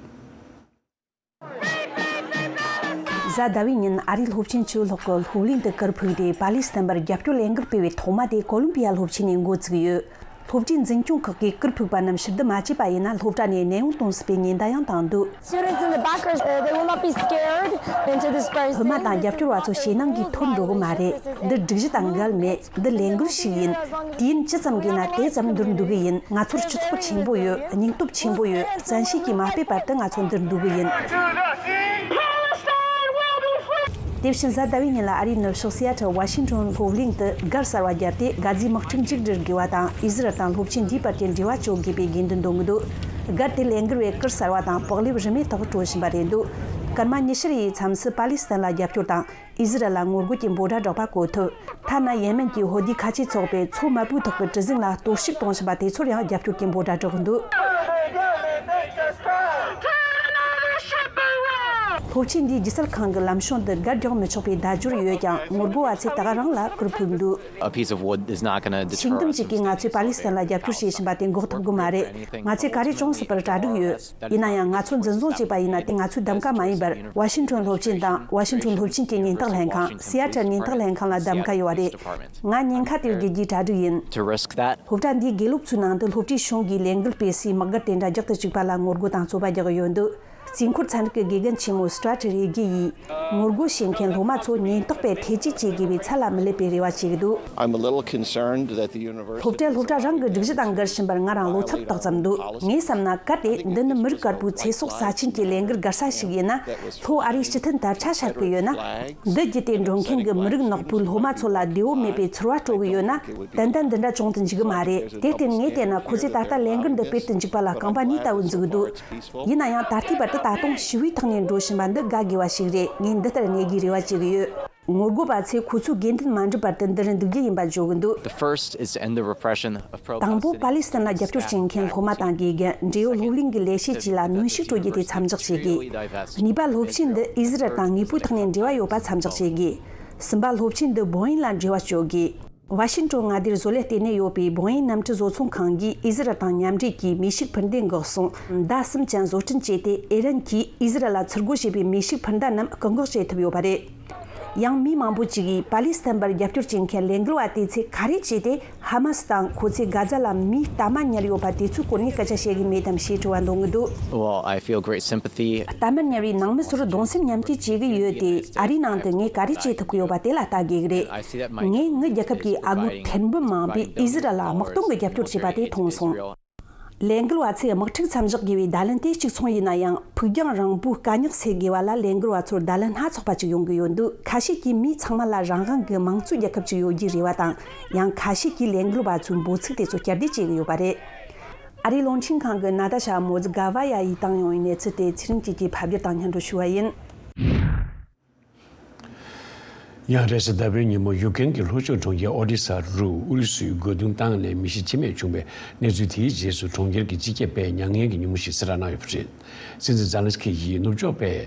གཟའ་ཟླ་བའི་ཉིན་ཨ་རིའི་སློབ་ཆེན་བཅུ་ལྷག་གིས་སློབ་གླིང་དུ་གུར་ཕུབ་སྟེ་པ་ལི་སི་ཐན་པར་རྒྱབ་སྐྱོར་ལས་འགུལ་སྤེལ་བའི་ཐོག་མ་དེ་ཀོ་ལོམ་པི་ཡ་སློབ་ཆེན་ནས་འགོ་བཙུགས་ཡོད། སློབ་གྲྭའི་འཛིན་སྐྱོང་ཁག་གིས་གུར་ཕུབ་པ་རྣམས་ཕྱིར་བསྡུ་མ་བྱས་པ་ཡིན་ན་སློབ་གྲྭ་ནས་ནད་ཡམས་གཏོང་སྲིད་པའི་ཉེན་བརྡ་ཡང་བཏང་འདུག Students in the back are, uh, they will not be scared and to disperse. སློབ་མ་དང་རྒྱབ་སྐྱོར་བ་ཚོ་ཞེད་སྣང་གིས་ཐོར་འགྲོ་གི་མ་རེད། འདི་སྒྲིག་གཞི་དང་འགལ་མེད། འདི་ལས་འགུལ་ཞིག་ཡིན། དུས་ཡུན་ཇི་ཙམ་དགོས་ན་དེ་ཙམ་འདིར་འདུག་གི་ཡིན། ང་ཚོར་སྤྱི་ཚོགས་ཆེན་པོ་ཡོད། སྙིང་སྟོབས་ཆེན་པོ་ཡོད། བཙན་ཤེད་ཀྱིས་མ་སྤེལ་བར་དུ་ང་ཚོ་འདིར་འདུག་གི་ཡིན། དེ་བཞིན་གཟའ་ཟླ་བའི་ཉིན་ལ་ཨ་རིའི་ནུབ་ཕྱོགས་སི་ཨ་ཐལ་ཝ་ཤིང་ཊོན་སློབ་གླིང་དུ་སྒར་གསར་བ་བརྒྱབ་སྟེ་དགའ་ལྡན་དམག་འཁྲུག་མཇུག་སྒྲིལ་དགོས་པ་དང་ཨི་ཟི་རལ་དང་སློབ་ཆེན་འདིའི་བར་གྱི་འབྲེལ་བ་གཅོད་དགོས་པའི་དགོས་འདུན་འདོན་གྱི་འདུག་སྒར་དེ་ལས་འགུལ་བའི་གུར་གསར་བ་དང་སྤག་ལེབ་རིན་མེད་ཐོག་སྤྲོད་བཞིན་པ་རེད་འདུག་སྐར་མ་ཉི་ཤུ་རེའི་མཚམས་སུ་པ་ལི་སི་ཐན་ལ་རྒྱབ་སྐྱོར་དང་། ཨི་ཟི་རལ་ལ་ངོ་རྒོལ་གྱི་འབོད་སྒྲ་སྒྲོག་པ་བཀོད་ཐུབ། ཐ་ན་ཡེ་མེན་གྱི་ཧོ་དི་ཁ་ཆེ་ཚོགས་པས་མཚོ་དམར་པོའི་ཐོག་གི་གྲུ་གཟིངས་ལ་གཏོར་བཤིག་གཏོང་བཞིན་པ་དེ་ཚོར་ཡང་རྒྱབ་སྐྱོར་གྱི་འབོད་སྒྲ་སྒྲོག་གི་འདུག་སློབ་ཆེན་འདིའི་སྒྱུ་རྩལ་ཁང་གི་ལམ་བྱང་དུ་སྒར་རྒྱག་མི་ཆོག་པའི་བརྡ་སྦྱོར་ཡོད་ཀྱང་ངོ་རྒོལ་བ་ཚོས་ད་ག་རང་ལ་གུར་ཕུབ་འདུག A piece of wood is not going to deter us from supporting Palestine. ཤིང་དུམ་གཅིག་གིས་ང་ཚོས་པ་ལི་སི་ཐན་ལ་རྒྱབ་སྐྱོར་བྱེད་བཞིན་པ་དེ་འགོག་ཐུབ་ཀྱི་མ་རེད། ང་ཚོས་ག་རེ་བྱུང་སྲིད་པར་གྲ་སྒྲིག་ཡོད། ཡིན་ན་ཡང་ང་ཚོ་འཛིན་བཟུང་བྱས་པ་ཡིན་ན་དེ་ང་ཚོའི་གདམ་ག་མ་ཡིན་པར་ཝ་ཤིང་ཊོན་སློབ་ཆེན་དང་ཝ་ཤིང་ཊོན་སློབ་ཆེན་གྱི་ཉེན་རྟོག་ལྷན་ཁང་སི་ཨ་ཐལ་ཉེན་རྟོག་ལྷན་ཁང་ལ་གདམ་ག་ཡོད་པ་རེད། ང་ཉེན་ཁ་དེར་འགྱུར་རྒྱུའི་གྲ་སྒྲིག་ཡིན། To risk that. སློབ་གྲྭ་འདིའི་དགེ་སློབ་ཚོའི་ནང་དུ་སློབ་གྲྭའི་གཞུང་གིས་ལས་འགུལ་སྤེལ་སའི་དམག་སྒར་དེ་འདྲ་རྒྱག་ཏུ་བཅུག་པ་ལ་ངོ་རྒོལ་དང་རྩོད་པ་རྒྱག་གི་ཡོད་འདུག་རྩིས་འཁོར་ཚན་རིག་གི་དགེ་རྒན་ཆེན་མོ་སི་ཏྲ་ཊི་རེ་གི་ཡིས། ངོ་རྒོལ་བྱེད་མཁན་སློབ་མ་ཚོ་ཉེན་རྟོག་པས་ཐེ་ཇུས་བྱེད་དགོས་པའི་ཚད་ལ་མི་སླེབས་པའི་རེ་བ་བྱེད་ཀྱི་འདུག I'm a little concerned that the university སློབ་གྲྭས་སློབ་གྲྭ་རང་གི་སྒྲིག་གཞི་དང་འགལ་བཞིན་པར་ང་རང་བློ་འཚབ་ཏོག་ཙམ་འདུག་ངས་བསམ་ན་གལ་ཏེ་འདི་ནི་མི་རིགས་དཀར་པོའི་ཚེ་སྲོག་ཟ་མཁན་གྱི་ལས་འགུལ་དགར་ས་ཞིག་ཡིན་ན། ལྷོ་ཨ་རིའི་སྤྱི་མཐུན་དར་ཆ་ཤར་གྱི་ཡོད་ན། འདི་བརྒྱུད་དེ་འགྲོ་མཁན་གྱི་མི་རིགས་ནག་པོའི་སློབ་མ་ཚོ་ལ་བདེ་བོ་མེད་པའི་ཚོར་བ་སྤྲོད་ཀྱི་ཡོད་ན། ཏན་ཏན་འདི་འདྲ་བྱུང་དུ་འཇུག་གི་མ་རེད། དེར་བརྟེན་ངས་བལྟས་ན་ཁོ་ཚོས་ད་ལྟ་ལས་འགུལ་འདི་སྤེལ་དུ་འཇུག་པ་ལ་རྐང་པ་གཉིས་ལྟ་བུ་འཛུགས་འདུག་ཡིན་ན་ཡང་ད་ལྟའི་བར་དུ་ད་དུང་ཞི་བའི་ཐོག་ནས་འགྲོ་བཞིན་པ་འདི་དགའ་དགོས་པ་ཞིག་རེད། ངས་འདི་ལྟར་ངེས་ཀྱི་རེ་བ་བྱེད་ཀྱི་ཡོད། ངོ་རྒོལ་པ་ཚོས་ཁོ་ཚོའི་དགོས་འདུན་མ་འགྲུབ་བར་དུ་འདིར་འདུག་རྒྱུ་ཡིན་པ་བརྗོད་ཀྱི་འདུག The first is to end the repression of protesters. དང་པོ་པ་ལི་སི་ཐན་ལ་རྒྱབ་སྐྱོར་བྱེད་མཁན་སློབ་མ་དང་དགེ་རྒན། འབྲེལ་ཡོད་སློབ་གླིང་གི་ལས་བྱེད་བཅས་ལ་གནོན་ཤུགས་སྤྲོད་རྒྱུ་དེ་མཚམས་འཇོག་བྱེད་དགོས། གཉིས་པ། སློབ་ཆེན་འདི་ཨི་ཟི་རལ་དང་དངོས་པོའི་ཐོག་ནས་འབྲེལ་བ་ཡོད་པ་མཚམས་འཇོག་བྱེད་དགོས། གསུམ་པ། སློབ་ཆེན་འདི་བོ་ཡིན་ལ་འབྲེལ་བ་གཅོད་དགོས། ཝ་ཤིང་ཊོན་མངའ་སྡེར་བཟོ་ལས་ལྟེ་གནས་ཡོད་པའི་བོ་ཡིན་གནམ་གྲུ་བཟོ་ཚོང་ཁང་གིས་ཨི་ཟི་རལ་དང་མཉམ་འབྲེལ་གྱིས་མེ་ཤུགས་འཕུར་མདེལ་འགག་སོང་མདའ་གསུམ་ཅན་བཟོ་སྐྲུན་བྱས་ཏེ། ཨི་རན་གྱིས་ཨི་ཟི་རལ་ལ་ཚུར་རྒོལ་བྱས་པའི་མེ་ཤུགས་འཕུར་མདའ་རྣམས་བཀག་འགོག་བྱེད་ཐུབ་ཡོད་པ་རེད། ཡང་མི་མང་པོ་ཅིག་གིས་པ་ལི་སི་ཐན་པར་རྒྱབ་སྐྱོར་བྱེད་མཁན་ལས་འགུལ་བ་དེ་ཚོས་ག་རེ་བྱས་ཏེ། ཧ་མ་སི་དང་ཁོ་ཚོས་གྷ་ཛ་ལ་མིའི་གཏའ་མ་ཉར་ཡོད་པ་དེ་ཚོའི་སྐོར་ནས་སྐད་ཆ་བཤད་ཀྱི་མེད་དམ་ཞེས་དྲི་བ་འདོན་གྱི་འདུག Well, I feel great sympathy. གཏའ་མ་ཉར་བའི་ནང་མི་ཚོར་གདུང་སེམས་མཉམ་སྐྱེད་བྱེད་ཀྱི་ཡོད་དེ། ཨ་རིའི་ནང་དུ་ངས་ག་རེ་བྱེད་ཐུབ་ཀྱི་ཡོད་པ་དེ་ལ་ལྟ་དགོས་ཀྱི་རེད། ངས་ངའི་རྒྱལ་ཁབ་ཀྱི་ཨ་སྒོར་ཐེར་འབུམ་མང་པོས་ཨི་ཟི་རལ་ལ་དམག་དོན་གྱི་རྒྱབ་སྐྱོར་བྱས་པ་དེ་མཐོང་སོང་། ལས་འགུལ་བ་ཚོས་དམག་འཁྲུག་མཚམས་འཇོག་དགོས་པའི་བརྡ་ལན་དེ་གཅིག་མཚུངས་ཡིན་ན་ཡང་། ཕུགས་རྒྱང་རིང་པོའི་དཀའ་རྙོག་སེལ་དགོས་པ་ལ་ལས་འགུལ་བ་ཚོར་བརྡ་ལན་སྣ་ཚོགས་པ་ཅིག་ཡོང་གི་ཡོད་འདུག་ཁ་ཤས་ཀྱིས་མི་ཚང་མ་ལ་རང་དབང་གི་དམངས་གཙོའི་རྒྱལ་ཁབ་ཅིག་ཡོད་རྒྱུའི་རེ་བ་དང་། ཡང་ཁ་ཤས་ཀྱིས་ལས་འགུལ་བ་ཚོའི་འབོད་ཚིག་དེ་ཚོ་བསྐྱར་ཟློས་བྱེད་ཀྱི་ཡོད་པ་རེད། ཨ་རིའི་རླུང་འཕྲིན་ཁང་གི་ན་ཏཱ་ཤ་མོ་ཛི་ག་ཝ་ཡ་ཡིས་བཏང་ཡོང་བའི་གནས་ཚུལ་དེ་ཚེ་རིང་སྐྱིད་ཀྱིས་ཕབ་བསྒྱུར་དང་སྙན་སྒྲོན་ཞུ་བ་ཡིན། ཡང་རེས་གཟའ་ཟླ་བའི་ཉིན་མོ་ཡུ་ཀེ་རེན་གྱི་ལྷོ་ཕྱོགས་གྲོང་ཁྱེར་ཨོ་ཌེ་ས་རུ་ཨུ་རུ་སུའི་རྒོལ་རྡུང་བཏང་ནས་མི་ཤི་རྐྱེན་མེད་བྱུང་བའི་གནས་ཚུལ་དེའི་རྗེས་སུ་གྲོང་ཁྱེར་གྱི་སྤྱི་ཁྱབ་པས་མྱ་ངན་གྱི་ཉིན་མོ་ཞིག་གསལ་བསྒྲགས་གནང་ཡོད་པ་རེད། སྲིད་འཛིན་ཛེ་ལན་སི་ཁི་ཡིས་ནུབ་ཕྱོགས་པས་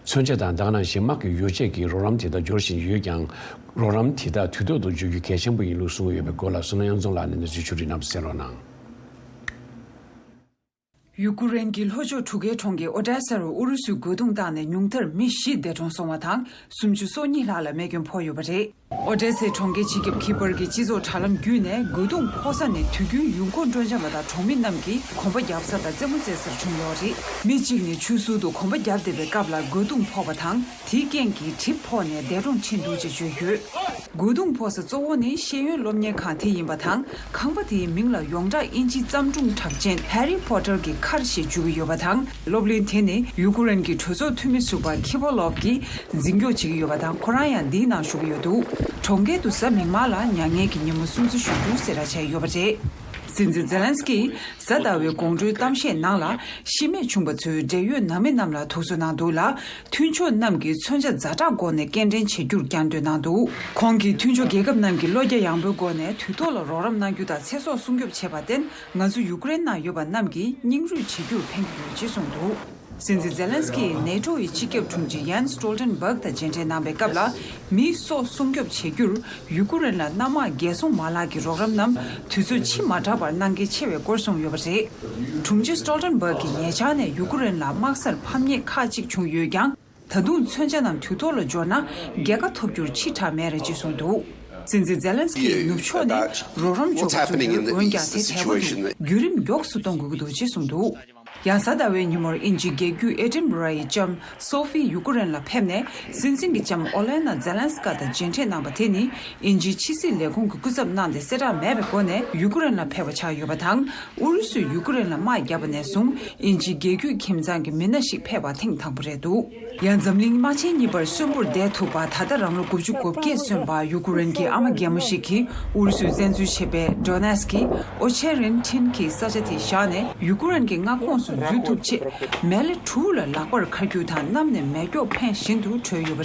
མཚོན་ཆ་དང་ད་ག་ནང་བཞིན་དམག་གི་ཡོ་བྱད་ཀྱི་རོགས་རམ་དེ་དག་འབྱོར་བཞིན་ཡོད་ཀྱང་། རོགས་རམ་དེ་དག་དུས་ཐོག་ཏུ་འབྱོར་རྒྱུ་གལ་ཆེན་པོ་ཡིན་ལུགས་གསུངས་ཡོད་པའི་སྐོར་ལ་བསོད་ནམས་དབྱངས་འཛོམས་ལགས་ནས་གནས་ཚུལ་ཕྱོགས་སྒྲིག་གནང་བ་གསན་རོགས་གནང་། ཡུ་ཀེ་རེན་གྱི་ལྷོ་ཕྱོགས་གྲུ་ཁའི་གྲོང་ཁྱེར་ཨོ་ཌེ་ས་རུ་ཨུ་རུ་སུའི་རྒོལ་རྡུང་བཏང་ནས་ཉུང་མཐར་མི་བཞི་འདས་གྲོངས་སོང་བ་དང་། སུམ་ཅུ་སོ་གཉིས་ལྷག་ལ་རྨས་སྐྱོན་ཕོག་ཡོད་པ་རེད། ཨོ་ཌེ་སའི་གྲོང་ཁྱེར་སྤྱི་ཁྱབ་ཁི་པར་གྱི་སྤྱི་ཚོགས་དྲ་ལམ་བརྒྱུད་ནས་རྒོལ་རྡུང་ཕོག་ས་ནས་དུས་རྒྱུན་ཡུལ་སྐོར་སྤྲོ་འཆམ་པ་དང་གྲོང་མི་རྣམས་ཀྱིས་གོམ་པ་རྒྱག་ས་དང་རྩེད་མོ་རྩེ་སར་བྱུང་ཡོད་རེད། མི་གཅིག་ནི་ཆུ་ཟུར་དུ་གོམ་པ་བརྒྱབ་བསྡད་པའི་སྐབས་ལ་རྒོལ་རྡུང་ཕོག་པ་དང་། དེའི་རྐྱེན་གྱིས་གྲིབ་ཕོག་ནས་འདས་གྲོངས་ཕྱིན་འདུག་ཅེས་བརྗོད་ཡོད། རྒོལ་རྡུང་ཕོག་ས་གཙོ་བོ་ནི་ཤེས་ཡོན་སློབ་གཉེར་ཁང་དེ་ཡིན་པ་དང་། ཁང་པ་དེའི་མིང་ལ་ཡོངས་གྲགས་དབྱིན་ཇིའི་བརྩམས་སྒྲུང་གྲགས་ཅན་ཧེ་རི་ཕོ་ཊར་གྱི་མཁར་ཞེས་བརྗོད་ཀྱི་ཡོད་པ་དང་། སློབ་གླིང་དེ་ནི་ཡུ་ཀེ་རེན་གྱི་གྲོས་ཚོགས་འཐུས་མི་ཟུར་པ་ཁི་བོ་ལོབ་ཀྱིས་འཛིན་སྐྱོང་བྱེད་ཀྱི་ཡོད་པ་དང་། ཁོ་རང་ཡང་འདིའི་ནང་ཞུགས་ཀྱི་ཡོད་འདུག་གྲོང་ཁྱེར་དུ་གཟའ་མིག་དམར་ལ་མྱ་ངན་གྱི་ཉིན་མོ་སྲུང་བརྩི་ཞུ་རྒྱུ་གསལ་བསྒྲགས་བྱས་ཡོད་པ་རེད། སྲིད་འཛིན་ཛེ་ལན་སི་ཀིས་གཟའ་ཟླ་བའི་དགོང་དྲོའི་གཏམ་བཤད་ནང་ལ། ཤི་རྨས་བྱུང་པ་ཚོའི་འབྲེལ་ཡོད་ནང་མི་རྣམས་ལ་ཐུགས་གསོ་གནང་འདུག་ལ། མཐུན་ཕྱོགས་རྣམས་ཀྱིས་མཚོན་ཆ་ཛ་དྲག་སྒོ་ནས་སྐྱེལ་འདྲེན་བྱེད་རྒྱུར་བསྐྱར་ཟློས་གནང་འདུག་ཁོང་གིས་མཐུན་ཕྱོགས་རྒྱལ་ཁབ་རྣམས་ཀྱིས་བློ་རྒྱ་ཡངས་པོའི་སྒོ་ནས་དུས་ཐོག་ལ་རོགས་རམ་གནང་རྒྱུ་དང་ཚེ་སྲོག་སྲུང་སྐྱོབ་བྱས་པར་བརྟེན། ང་ཚོ་ཡུ་ཀེ་རེན་ནང་ཡོད་པ་རྣམས་ཀྱིས་སྙིང་རུས་བྱེད་རྒྱུར་ཕན་གྱི་ཡོད་ཅེས་གསུངས་འདུག་སྲིད་འཛིན་ཛེ་ལན་སི་ཀིས་ནེ་ཊོ་ཡི་སྤྱི་ཁྱབ་དྲུང་ཆེ་ཡན་སི་སི་ཊོལ་ཊེན་སྦག་དང་མཇལ་འཕྲད་གནང་པའི་སྐབས་ལ། མིའི་སྲོག་སྲུང་སྐྱོབ་བྱེད་རྒྱུར་ཡུ་ཀེ་རེན་ལ་གནམ་དམག་རྒྱལ་སྲུང་མ་ལག་གི་རོགས་རམ་རྣམས་དུས་ཚོད་ཕྱི་མ་དྲགས་པར་གནང་གལ་ཆེ་བའི་སྐོར་གསུངས་ཡོད་པ་རེད། དྲུང་ཆེ་སི་ཊོལ་ཊེན་སྦག་གིས་ཉེ་ཆར་ནས་ཡུ་ཀེ་རེན་ལ་དམག་སར་ཕམ་ཉེས་ཁག་ཅིག་བྱུང་ཡོད་ཀྱང་། ད་དུང་མཚོན་ཆ་རྣམས་དུས་ཐོག་ལ་འབྱོར་ན་རྒྱལ་ཁ་ཐོབ་རྒྱུར་ཕྱི་དྲགས་མེད་རེད་ཅེས་གསུངས་འདུག་སྲིད་འཛིན་ཛེ་ལན་སི་ཀིས་ནུབ་ཕྱོགས་ནས་རོགས་རམ་འབྱོར་བ་ཚོར་འོན་ཀྱང་དེ་དལ་བ་འདུག་བརྒྱུད་རིམ་མགྱོགས་སུ་གཏོང་དགོས་ཀྱི་འདུག་ཅེས་གསུངས་འདུག་ཡང་གཟའ་ཟླ་བའི་ཉིན་མོར་དབྱིན་ཇིའི་རྒྱལ་རྒྱུད་ཨེ་ཏིན་བྷུ་ར་ཡི་ལྕམ་སོ་ཧྥི་ཡུ་ཀེ་རེན་ལ་ཕེབས་ནས། སྲིད་འཛིན་གྱི་ལྕམ་ཨོ་ལེ་ན་ཛེ་ལན་སི་ཀ་དང་མཇལ་འཕྲད་གནང་པ་དེ་ནི། དབྱིན་ཇིའི་ཕྱི་སྲིད་ལས་ཁུངས་ཀྱི་སྐུ་ཚབ་གནང་སྟེ་གསལ་བསྒྲགས་མེད་པའི་སྒོ་ནས་ཡུ་ཀེ་རེན་ལ་ཕེབས་པ་ཆགས་ཡོད་པ་དང་། ཨུ་རུ་སུས་ཡུ་ཀེ་རེན་ལ་དམག་བརྒྱབ་པ་ནས་བཟུང་། དབྱིན་ཇིའི་རྒྱལ་རྒྱུད་ཁྱིམ་ཚང་གི་མི་སྣ་ཞིག་ཕེབས་པ་ཐེངས་དང་པོ་རེད་འདུག་ཡང་འཛམ་གླིང་དམག་ཆེན་གཉིས་པར་གསོན་པོར་བསྡད་ཐུབ་པ་ད་ལྟ་རང་ལོ་དགུ་བཅུ་གོ་བརྒྱད་སོན་པ་ཡུ་ཀེ་རེན་གྱི་ཨ་མ་རྒན་མོ་ཞིག་གིས། ཨུ་རུ་སུས་བཙན་འཛུལ་བྱས་པའི་ཌོ་ནེ་སི་ཀི་ཨོ་ཆེ་རིན་ཁྲིན་གྱི་ས་ཆ་དེ་བཞག་ནས་ཡུ་ཀེ་རེན་གྱི་མངའ་ཁོངས་སུ་འཛུལ་ཐུབ་ཆེད། མེ་ལེ་དྲུག་ལ་ལག་པར་འཁར་རྒྱུ་དང་། གནམ་ནས་མེ་སྒྱོགས་འཕེན་བཞིན་དུ་བྲོས་ཡོད་པ་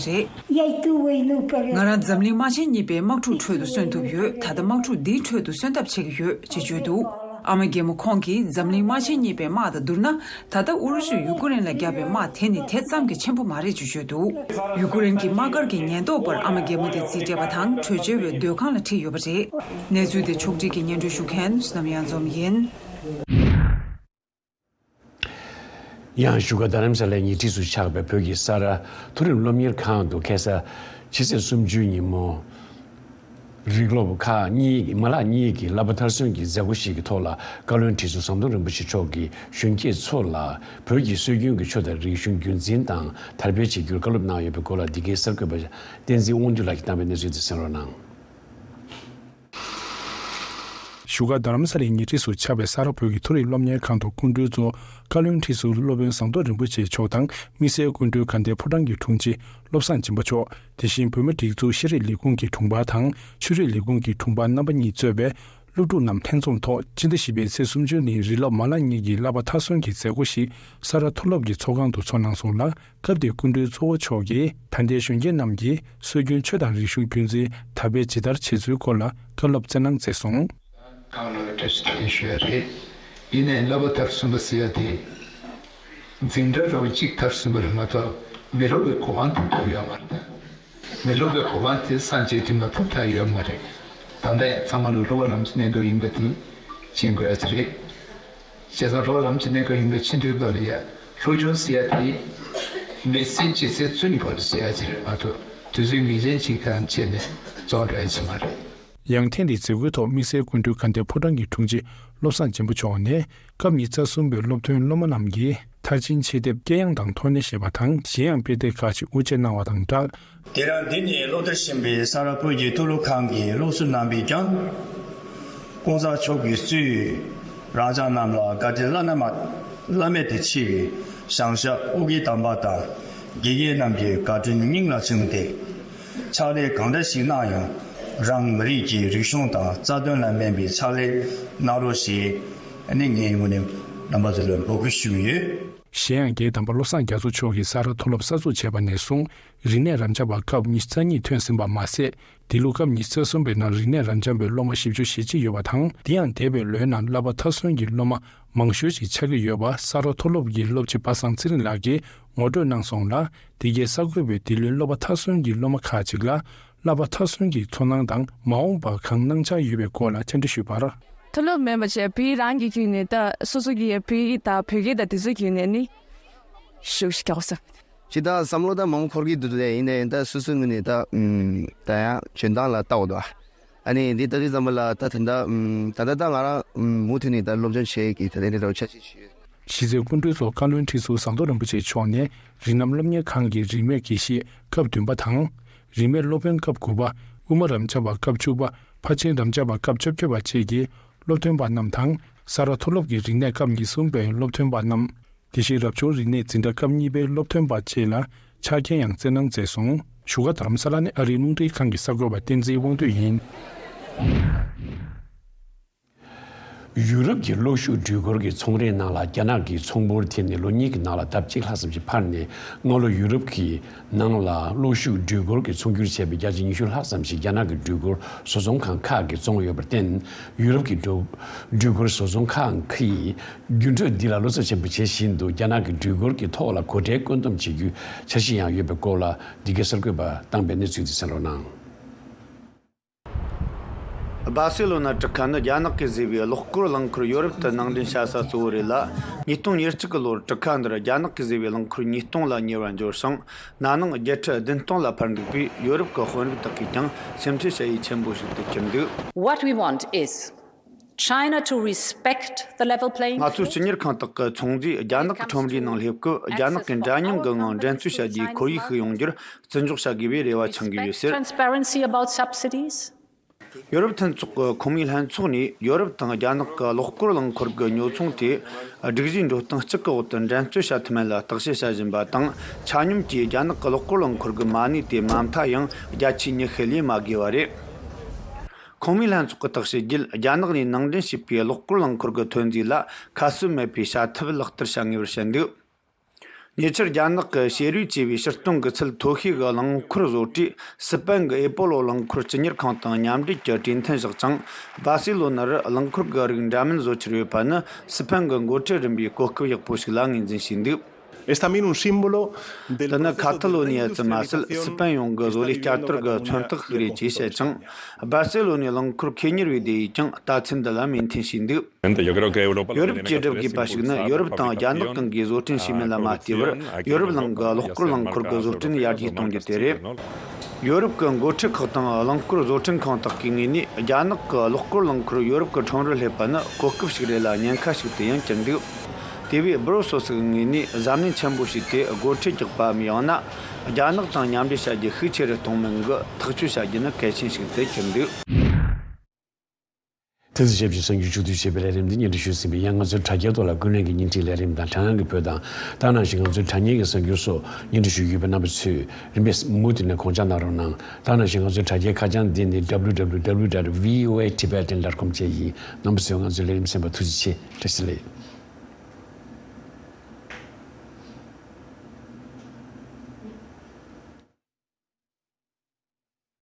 རེད། ང་རང་འཛམ་གླིང་དམག་ཆེན་གཉིས་པའི་དམག་འཁྲུག་ཁྲོད་དུ་གསོན་ཐུབ་ཡོད། ད་ལྟ་དམག་འཁྲུག་འདིའི་ཁྲོད་དུ་གསོན་ཐབས་བྱེད་ཀྱི་ཡོད་ཅེས་བརྗོད་འདུག་ཨ་མ་རྒན་མོ་ཁོང་གིས། འཛམ་གླིང་དམག་ཆེན་གཉིས་པའི་དམག་དང་བསྡུར་ན། ད་ལྟ་ཨུ་རུ་སུས་ཡུ་ཀེ་རེན་ལ་བརྒྱབ་པའི་དམག་དེ་ནི་དེ་ཙམ་གྱིས་ཆེན་པོ་མ་རེད་ཅེས་བརྗོད་འདུག་ཡུ་ཀེ་རེན་གྱི་དམག་སྒར་གྱི་ཉེན་རྟོག་པར་ཨ་མ་རྒན་མོ་དེ་རྩིས་སྤྲད་པ་དང་། བྲོས་བྱོལ་བའི་སྡོད་ཁང་ལ་ཁྲིད་ཡོད་པ་རེད། གནས་ཚུལ་དེ་ཕྱོགས་སྒྲིག་གིས་སྙན་སྒྲོན་ཞུ་མཁན་བསོད་ནམས་གཡང་འཛོམས་ཡིན། ཡང་བཞུགས་སྒར་རྡ་རམ་ས་ལའི་ཉེ་འཁྲིས་སུ་ཆགས་པའི་བོད་ཀྱི་ས་རཱ་མཐོ་རིམ་སློབ་གཉེར་ཁང་དུ་ཁ་སང་ཕྱི་ཚེས་སུམ་ཅུའི་ཉིན་མོ། རིགས་སློབ་ཁག་གཉིས་ཀྱི་མ་ལག་གཉིས་ཀྱི་བསླབ་པ་མཐར་སོན་གྱི་མཛད་སྒོ་ཞིག་གི་ཐོག་ལ། བཀའ་བློན་ཁྲི་ཟུར་ཟམ་གདོང་རིན་པོ་ཆེ་མཆོག་གིས་གཞོན་སྐྱེས་ཚོ་ལ་བོད་ཀྱི་སྲོལ་རྒྱུན་གྱི་ཆོས་དང་རིག་གཞུང་རྒྱུན་འཛིན་དང་དར་སྤེལ་བྱེད་རྒྱུར་བཀའ་སློབ་གནང་ཡོད་པའི་སྐོར་ལ། འདི་གའི་གསར་འགོད་པ་བསྟན་འཛིན་དབང་འདུས་ལགས་ཀྱིས་བཏང་བའི་གནས་ཚུལ་དེ་གསན་རོགས་གནང་། བཞུགས་སྒར་རྡ་རམ་ས་ལའི་ཉེ་འཁྲིས་སུ་ཆགས་པའི་ས་རཱ་བོད་ཀྱི་མཐོ་རིམ་སློབ་གཉེར་ཁང་དུ་སྐུ་མགྲོན་གཙོ་བོ་བཀའ་བློན་ཁྲི་ཟུར་སློབ་དཔོན་ཟམ་གདོང་རིན་པོ་ཆེ་མཆོག་དང་། དམིགས་བསལ་སྐུ་མགྲོན་དགའ་ལྡན་ཕོ་བྲང་གི་དྲུང་ཆེ་བློ་བཟང་སྦྱིན་པ་མཆོག་དེ་བཞིན་བོད་མིའི་སྒྲིག་འཛུགས་ཤེས་རིག་ལས་ཁུངས་ཀྱི་དྲུང་འཕར་དང་། ཆོས་རིག་ལས་ཁུངས་ཀྱི་དྲུང་འཕར་རྣམ་པ་གཉིས་གཙོས་པའི་སློབ་ཕྲུག་རྣམས་ལྷན་འཛོམས་ཐོག་སྤྱི་ཟླ་བཞི་པའི་ཚེས་སུམ་ཅུ་ཉིན་རིགས་སློབ་མ་ལག་གཉིས་ཀྱི་བསླབ་པ་མཐར་སོན་གྱི་མཛད་སྒོ་ཞིག་ས་རཱ་མཐོ་སློབ་ཀྱི་ཚོགས་ཁང་དུ་ཚོགས་གནང་སོང་ལ། སྐབས་དེའི་སྐུ་མགྲོན་གཙོ་བོ་མཆོག་གིས་ད་ལྟའི་གཞོན་སྐྱེས་རྣམས་ཀྱིས་སྲོལ་རྒྱུན་ཆོས་དང་རིག་གཞུང་རྒྱུན་འཛིན་དར་སྤེལ་ཇི་ལྟར་བྱེད་ཚུལ་སྐོར་ལ་བཀའ་སློབ་སྩལ་གནང་མཛད་སོང་། གང་ལ་བཀྲ་ཤིས་བདེ་ལེགས་ཞུ་ཡ་རེད། ཡིན་ནའི་བསླབ་པ་མཐར་སོན་པ་ཟེར་ཡ་དེ། འཛིན་གྲྭ་རོ་གཅིག་མཐར་སོན་པ་རེད་མ་གཏོགས་མི་སློབ་པའི་གོ་འཕང་དེ་ཐོབ་ཡོད་མ་རེད། མི་སློབ་པའི་གོ་འཕང་དེ་སངས་རྒྱས་དེ་མ་ཐོབ་ཐབས་ཡོད་མ་རེད། ད་ལྟ་ཡང་ཚང་མ་ལ་སློབ་པ་ལམ་གྱི་གནས་འདུག་ཡིན་པ་དེ་ཤེས་དགོས་ཡ་དེ་རེད། བྱས་ཙང་རོགས་རམ་གྱི་གནད་འགག་ཡིན་པའི་ཕྱི་འདུལ་བ་ལ་ཡ། སློབ་སྦྱོང་ཟེར་ཡ་དེ། མི་ཚེ་སྤྱི་ཚེ་བཙུན་གྱི་བར་དུ་ཟེར་ཡ་ཅིག་རེད་མ་གཏོགས་དུས་ཚོད་ངེས་ཅན་ཅིག་གང་བྱས་ནས་རྫོགས་འགྲོ་ཡ་ཅིག་མ་རེད། ཡང་ཐེངས་འདིའི་མཛད་སྒོའི་ཐོག་དམིགས་བསལ་སྐུ་མགྲོན་དགའ་ལྡན་ཕོ་བྲང་གི་དྲུང་ཆེ་བློ་བཟང་སྦྱིན་པ་མཆོག་ནས་སྐབས་ཉི་ཤུ་རྩ་གསུམ་པའི་སློབ་ཐོན་སློབ་མ་རྣམས་ཀྱིས་མཐར་ཕྱིན་ཆེད་དེབ་དཀྱེལ་ཡངས་དང་ཐོགས་ནས་བཞེས་པ་དང་། གཞན་ཡང་དཔེ་དེབ་ཁག་ཅིག་དབུ་འབྱེད་གནང་བ་དང་སྦྲགས། དེ་རིང་འདི་ནས་སློབ་གྲྭར་ཕྱིན་པའི་ས་རཱ་བོད་ཀྱི་མཐོ་སློབ་ཁང་གི་སློབ་ཟུར་རྣམ་པས་ཀྱང་། ༸གོང་ས་མཆོག་གིས་གཙོས་རང་ཅག་རྣམས་ལ་བཀའ་དྲིན་བླ་ན་མ་བླ་མེད་དུ་ཆེ་བའི་ཞང་ཞབས་ཨོ་རྒྱན་དམ་པ་དང་དགེ་རྒན་རྣམས་ཀྱི་བཀའ་དྲིན་སྙིང་ལ་བཅངས་ཏེ། ཕྱག་ལས་གང་འདྲ་ཞིག་གནང་ཡང་རང་མི་རིགས་ཀྱི་རིག་གཞུང་དང་རྩ་དོན་ལ་སྨན་པའི་ཕྱག་ལས་གནང་རོགས་ཞེས་ནི་ངའི་ངོས་ནས་རྣམ་པ་ཚོ་ལ་འབོད་སྐུལ་ཞུ་གི་ཡོད། གཞན་ཡང་རྒྱལ་དམ་པ་བློ་བཟང་རྒྱ་མཚོ་མཆོག་གིས་ས་རཱ་མཐོ་སློབ་གསར་འཛུགས་བྱས་པ་ནས་བཟུང་རིག་གནས་རབ་འབྱམས་པ་སྐབས་ཉི་ཤུ་རྩ་གཉིས་ཐོན་ཟིན་པ་མ་ཟད། འདི་ལོ་སྐབས་ཉི་ཤུ་རྩ་གསུམ་པའི་ནང་རིག་གནས་རབ་འབྱམས་པའི་སློབ་མ་བཞི་བཅུ་ཞེ་གཅིག་ཡོད་པ་དང་། དེ་ཡང་འདས་པའི་ལོའི་ནང་བསླབ་པ་མཐར་སོན་གྱི་སློབ་མ་མང་ཤོས་ཤིག་ཆགས་ཀྱི་ཡོད་པ་ས་རཱ་མཐོ་སློབ་ཀྱི་སློབ་སྤྱི་པ་སངས་ཚེ་རིང་ལགས་ཀྱིས་ངོ་སྤྲོད་གནང་སོང་ལ། འདི་གའི་གསར་འགོད་པས་འདི་ལོའི་བསླབ་པ་མཐར་སོན་གྱི་སློབ་མ་ཁག་ཅིག་ལ་བསླབ་པ་མཐར་སོན་གྱི་ཚོར་སྣང་དང་མ་འོངས་པར་གང་གནང་འཆར་ཡོད་པའི་སྐོར་ལ་བཅར་འདྲི་ཞུས་པར། མཐོ་སློབ་མིན་པ་བྱས་བོད་རང་གི་བརྒྱུད་ནས་ད་སོ་སོ་གི་བོད་ཡིག་དང་བོད་སྐད་དང་དེ་ཚོའི་བརྒྱུད་ནས་ནི་ཞུགས་ཤིག་རྒྱག་ས། ཇི་ལྟར་བསམ་བློ་ད་མང་པོ་འཁོར་གྱི་འདུག་ལས་ཡིན་ནའི་ད་སོ་སོའི་ངོས་ནས་ད་ད་ཡང་འཇོན་ཐང་ལ་ལྟ་འོ་དོ། ཨ་ནི་འདི་ལྟ་དུས་ཙམ་པ་ལ་ད་ད་ད་ད་ད་ང་རང་མུ་མཐུད་ནས་ད་སློབ་སྦྱོང་བྱེད་ཀྱི་ད་ལྟ་འདི་འདྲ་བ་འཆར་གཞི་ཞིག་ཡོད། གཞི་རྩའི་སྐུ་མགྲོན་ཚོ་བཀའ་བློན་ཁྲི་ཟུར་ཟམ་གདོང་རིན་པོ་ཆེ་མཆོག་ནས་རིགས་རྣམ་སློབ་གཉེར་ཁང་གི་རིས་མེད་དགེ་བཤེས་སྐབས་བདུན་པ་དང་། རིས་མེད་སློབ་དཔོན་སྐབས་དགུ་པ། དབུ་མ་རབ་འབྱམས་པ་སྐབས་བཅུ་པ། ཕར་ཕྱིན་རབ་འབྱམས་པ་སྐབས་བཅོ་བརྒྱད་པ་བཅས་ཀྱི་སློབ་ཐོན་པ་རྣམས་དང་། ས་རཱ་མཐོ་སློབ་ཀྱི་རིག་གནས་སྐབས་ཉེར་གསུམ་པའི་སློབ་ཐོན་པ་རྣམས། དེ་བཞིན་རབ་བྱུང་རིག་གནས་འཛིན་གྲྭ་སྐབས་གཉིས་པའི་སློབ་ཐོན་པ་བཅས་ལ་ཆ་རྐྱེན་ཡང་སྩལ་གནང་མཛད་སོང་། བཞུགས་སྒར་རྡ་རམ་ས་ལ་ནས་ཨ་རིའི་རླུང་འཕྲིན་ཁང་གི་གསར་འགོད་པ་བསྟན་འཛིན་དབང་འདུས་ཡིན། ཡུ་རོབ་ཀྱི་གློག་ཤུགས་སྒྲིག་བཀོད་ཀྱི་ཚོང་རའི་ནང་ལ་རྒྱ་ནག་གི་ཚོང་འབོར་ཐེབས་ནས་ལོ་གཉིས་ཀྱི་ནང་ལ་ལྡབ་གཅིག་ལྷག་ཙམ་ཞིག་འཕར་ནས། སྔ་ལོ་ཡུ་རོབ་ཀྱི་ནང་ལ་གློག་ཤུགས་སྒྲིག་བཀོད་ཀྱི་ཚོང་སྒྱུར་བྱས་པའི་བརྒྱ་ཆ་ཉི་ཤུ་ལྷག་ཙམ་ཞིག་རྒྱ་ནག་གི་སྒྲིག་བཀོད་བཟོ་ཚོང་ཁང་ཁག་གིས་བཙོངས་ཡོད་པར་བརྟེན། ཡུ་རོབ་ཀྱི་སྒྲིག་སྒྲིག་བཀོད་བཟོ་ཚོང་ཁང་གིས་རྒྱུན་སྤྲོད་འདི་ལ་བློ་འཚབ་ཆེན་པོ་བྱེད་བཞིན་འདུག་རྒྱ་ནག་གི་སྒྲིག་བཀོད་ཀྱི་ཐོག་ལ་གོ་ཁྲལ་བཀོད་འདོམས་བྱེད་རྒྱུའི་འཆར་གཞི་ཡང་ཡོད་པའི་སྐོར་ལ། འདི་གའི་གསར་འགོད་པ་བསྟན་པའི་གནས་ཚུལ་འདི་གསན་རོགས་གནང་། སྦར་སེ་ལོ་ན་གྲུ་ཁ་ནི་རྒྱ་ནག་གིས་བཟོས་པའི་གློག་སྐོར་རླངས་འཁོར་ཡོ་རོབ་ཏུ་ནང་འདྲེན་བྱ་ས་གཙོ་བོ་རེད་ལ། ཉིས་སྟོང་ཉེར་གཅིག་གི་ལོར་གྲུ་ཁ་འདིར་རྒྱ་ནག་གིས་བཟོས་པའི་རླངས་འཁོར་ཉིས་སྟོང་ལ་ཉེ་བར་འབྱོར་ཞིང་། ན་ནིང་བརྒྱད་ཁྲི་བདུན་སྟོང་ལ་འཕར་འདུག་པས། ཡོ་རོབ་ཀྱི་དཔོན་རིགས་དག་གིས་ཀྱང་སེམས་ཁྲལ་བྱ་ཡུལ་ཆེན་པོ་ཞིག་ཏུ་གྱུར་འདུག What we want is China to respect the level playing ང་ཚོས་སྤྱི་གཉེར་ཁང་དག་གི་ཚོང་རྫས་རྒྱ་ནག་གི་ཁྲོམ་རའི་ནང་སླེབས་སྐབས། རྒྱ་ནག་གི་འདྲ་མཉམ་གྱི་ངང་འགྲན་རྩོད་བྱ་རྒྱུའི་ཁོར་ཡུག་ཞིག་ཡོང་རྒྱུར་བརྩི་འཇོག་བྱ་དགོས་པའི་རེ་བ་འཆང་གི་ཡོད་ཟེར། Transparency about subsidies. ཡོ་རོབ་མཐུན་ཚོགས་ཀྱི་ཁོངས་མིའི་ལྷན་ཚོགས་ནས་ཡོ་རོབ་དང་རྒྱ་ནག་གི་གློག་སྐོར་རླངས་འཁོར་གྱི་ཉོ་ཚོང་དེ་སྒྲིག་གཞིའི་འགྲོ་སྟངས་གཅིག་གི་འོག་ཏུ་འགྲན་རྩོད་བྱ་ཐུབ་མིན་ལ་བརྟག་དཔྱད་བྱ་བཞིན་པ་དང་། ཆ་སྙོམས་ཀྱིས་རྒྱ་ནག་གི་གློག་སྐོར་རླངས་འཁོར་གྱི་མ་གནས་དེ་མ་མཐའ་ཡང་བརྒྱ་ཆའི་ཉི་ཤུ་ལས་མ་བརྒལ་བ་རེད། ཁོངས་མིའི་ལྷན་ཚོགས་ཀྱིས་བརྟག་དཔྱད་བརྒྱུད། རྒྱ་ནག་ནས་ནང་འདྲེན་བྱས་པའི་གློག་སྐོར་རླངས་འཁོར་གྱི་ཐོན་རྫས་ལ་ཁ་གསབ་མེད་པའི་བྱ་ཐབས་ལག་བསྟར་བྱ་ངེས་པར་བཤད་འདུག་ཉེ་ཆར་རྒྱ་ནག་གི་ཕྱེ་རུས་ཅེས་པའི་ཕྱིར་གཏོང་གི་ཚད་མཐོ་ཤོས་ཀྱི་རླངས་འཁོར་བཟོ་གྲས་སི་པན་གྱི་ཨེ་པོ་ལོ་རླངས་འཁོར་སྤྱི་གཉེར་ཁང་དང་མཉམ་འབྲེལ་གྱིས་གྲོས་མཐུན་བཞག་ཅིང་། སྦར་སེ་ལོ་ནར་རླངས་འཁོར་གྱི་རིགས་འདྲ་མིན་བཟོ་འཆར་ཡོད་པ་ནི་སི་པན་གྱི་འགོ་ཁྲིད་རིམ་པའི་གོ་སྐབས་ཡག་པོ་ཞིག་ལ་ངོས་འཛིན་བྱས་འདུག Es también un símbolo འདི་ནི་ཁ་ཐ་ལོ་ནི་ཡ་ཙམ་མ་ཟད། སི་པན་ཡོངས་ཀྱི་བཟོ་ལས་བསྐྱར་དར་གྱི་མཚོན་རྟགས་ཤིག་རེད་ཅེས་བཤད་ཅིང་། སྦར་སེ་ལོ་ནའི་རླངས་འཁོར་ཁེ་གཉེར་བའི་སྡེ་ཡིས་ཀྱང་ལྟ་ཚུལ་འདི་ལ་མོས་མཐུན་བྱས་འདུག་ཡོ་རོབ་ཀྱིས་སྒྲུབ་དགོས་པ་ཞིག་ནི། ཡོ་རོབ་དང་རྒྱ་ནག་གང་གིས་བཟོ་སྐྲུན་བྱས་མིན་ལ་མ་ལྟོས་པར། ཡོ་རོབ་གླིང་གི་གློག་སྐོར་རླངས་འཁོར་གྱི་བཟོ་སྐྲུན་ཡར་རྒྱས་གཏོང་རྒྱུ་དེ་རེད། ཡོ་རོབ་ཀྱི་འགོ་ཁྲིད་ཁག་དང་རླངས་འཁོར་བཟོ་སྐྲུན་ཁང་དག་གི་ངོས་ནས། རྒྱ་ནག་གི་གློག་སྐོར་རླངས་འཁོར་ཡོ་རོབ་ཀྱི་ཁྲོམ་རར་སླེབས་པ་ནི་གོ་སྐབས་ཤིག་རེད་ལ། ཉེན་ཁ་ཞིག་ཏུ་ཡང་གྱུར་འདུག་དེ་བས་སྦུ་རུ་སུལ་སི་གི་ངོས་ནས་གཟབ་ནན་ཆེན་པོ་བྱས་ཏེ། སྒོ་ཁྲལ་རྒྱག་པའམ་ཡང་ན་རྒྱ་ནག་དང་མཉམ་འབྲེལ་བྱ་རྒྱུ་ཤུགས་ཆེ་རུ་གཏོང་མིན་གྱི་ཐག་གཅོད་བྱ་རྒྱུ་ནི་གལ་ཆེན་ཞིག་ཏུ་གྱུར་འདུག་དེ་ཚོ་ཞིབ་ཕྲ་གསར་འགྱུར་ཕྱོགས་བསྡུས་བྱས་པའི་ལས་རིམ་འདི་སྙན་སྒྲོན་ཞུས་ཟིན་པས། ཡང་ང་ཚོའི་དྲ་རྒྱའི་ཐོག་ལ་ཀུན་གླེང་གི་བརྙན་འཕྲིན་ལས་རིམ་དང་། དྲ་ངོས་ཀྱི་བོད་དང་། ད་ནང་བཞིན་ང་ཚོའི་དྲ་བརྙན་གྱི་གསར་འགྱུར་སོགས་སྙན་སྒྲོན་ཞུ་རྒྱུ་ཡོད་པས། རྣམ་པ་ཚོས་རིམ་པས་མུ་མཐུད་ནས་དགོངས་འཇགས་གནང་རོགས་གནང་། ད་ནང་བཞིན་ང་ཚོའི་དྲ་རྒྱའི་ཁ་བྱང་འདི་ནི། W W W dot V O A Tibetan dot com བཅས་ཡིན། རྣམ་པ་ཚོས་ང་ཚོའི་ལས་རིམ་གསན་པར་ཐུགས་རྗེ་ཆེ། བཀྲ་ཤིས་བདེ་ལེགས།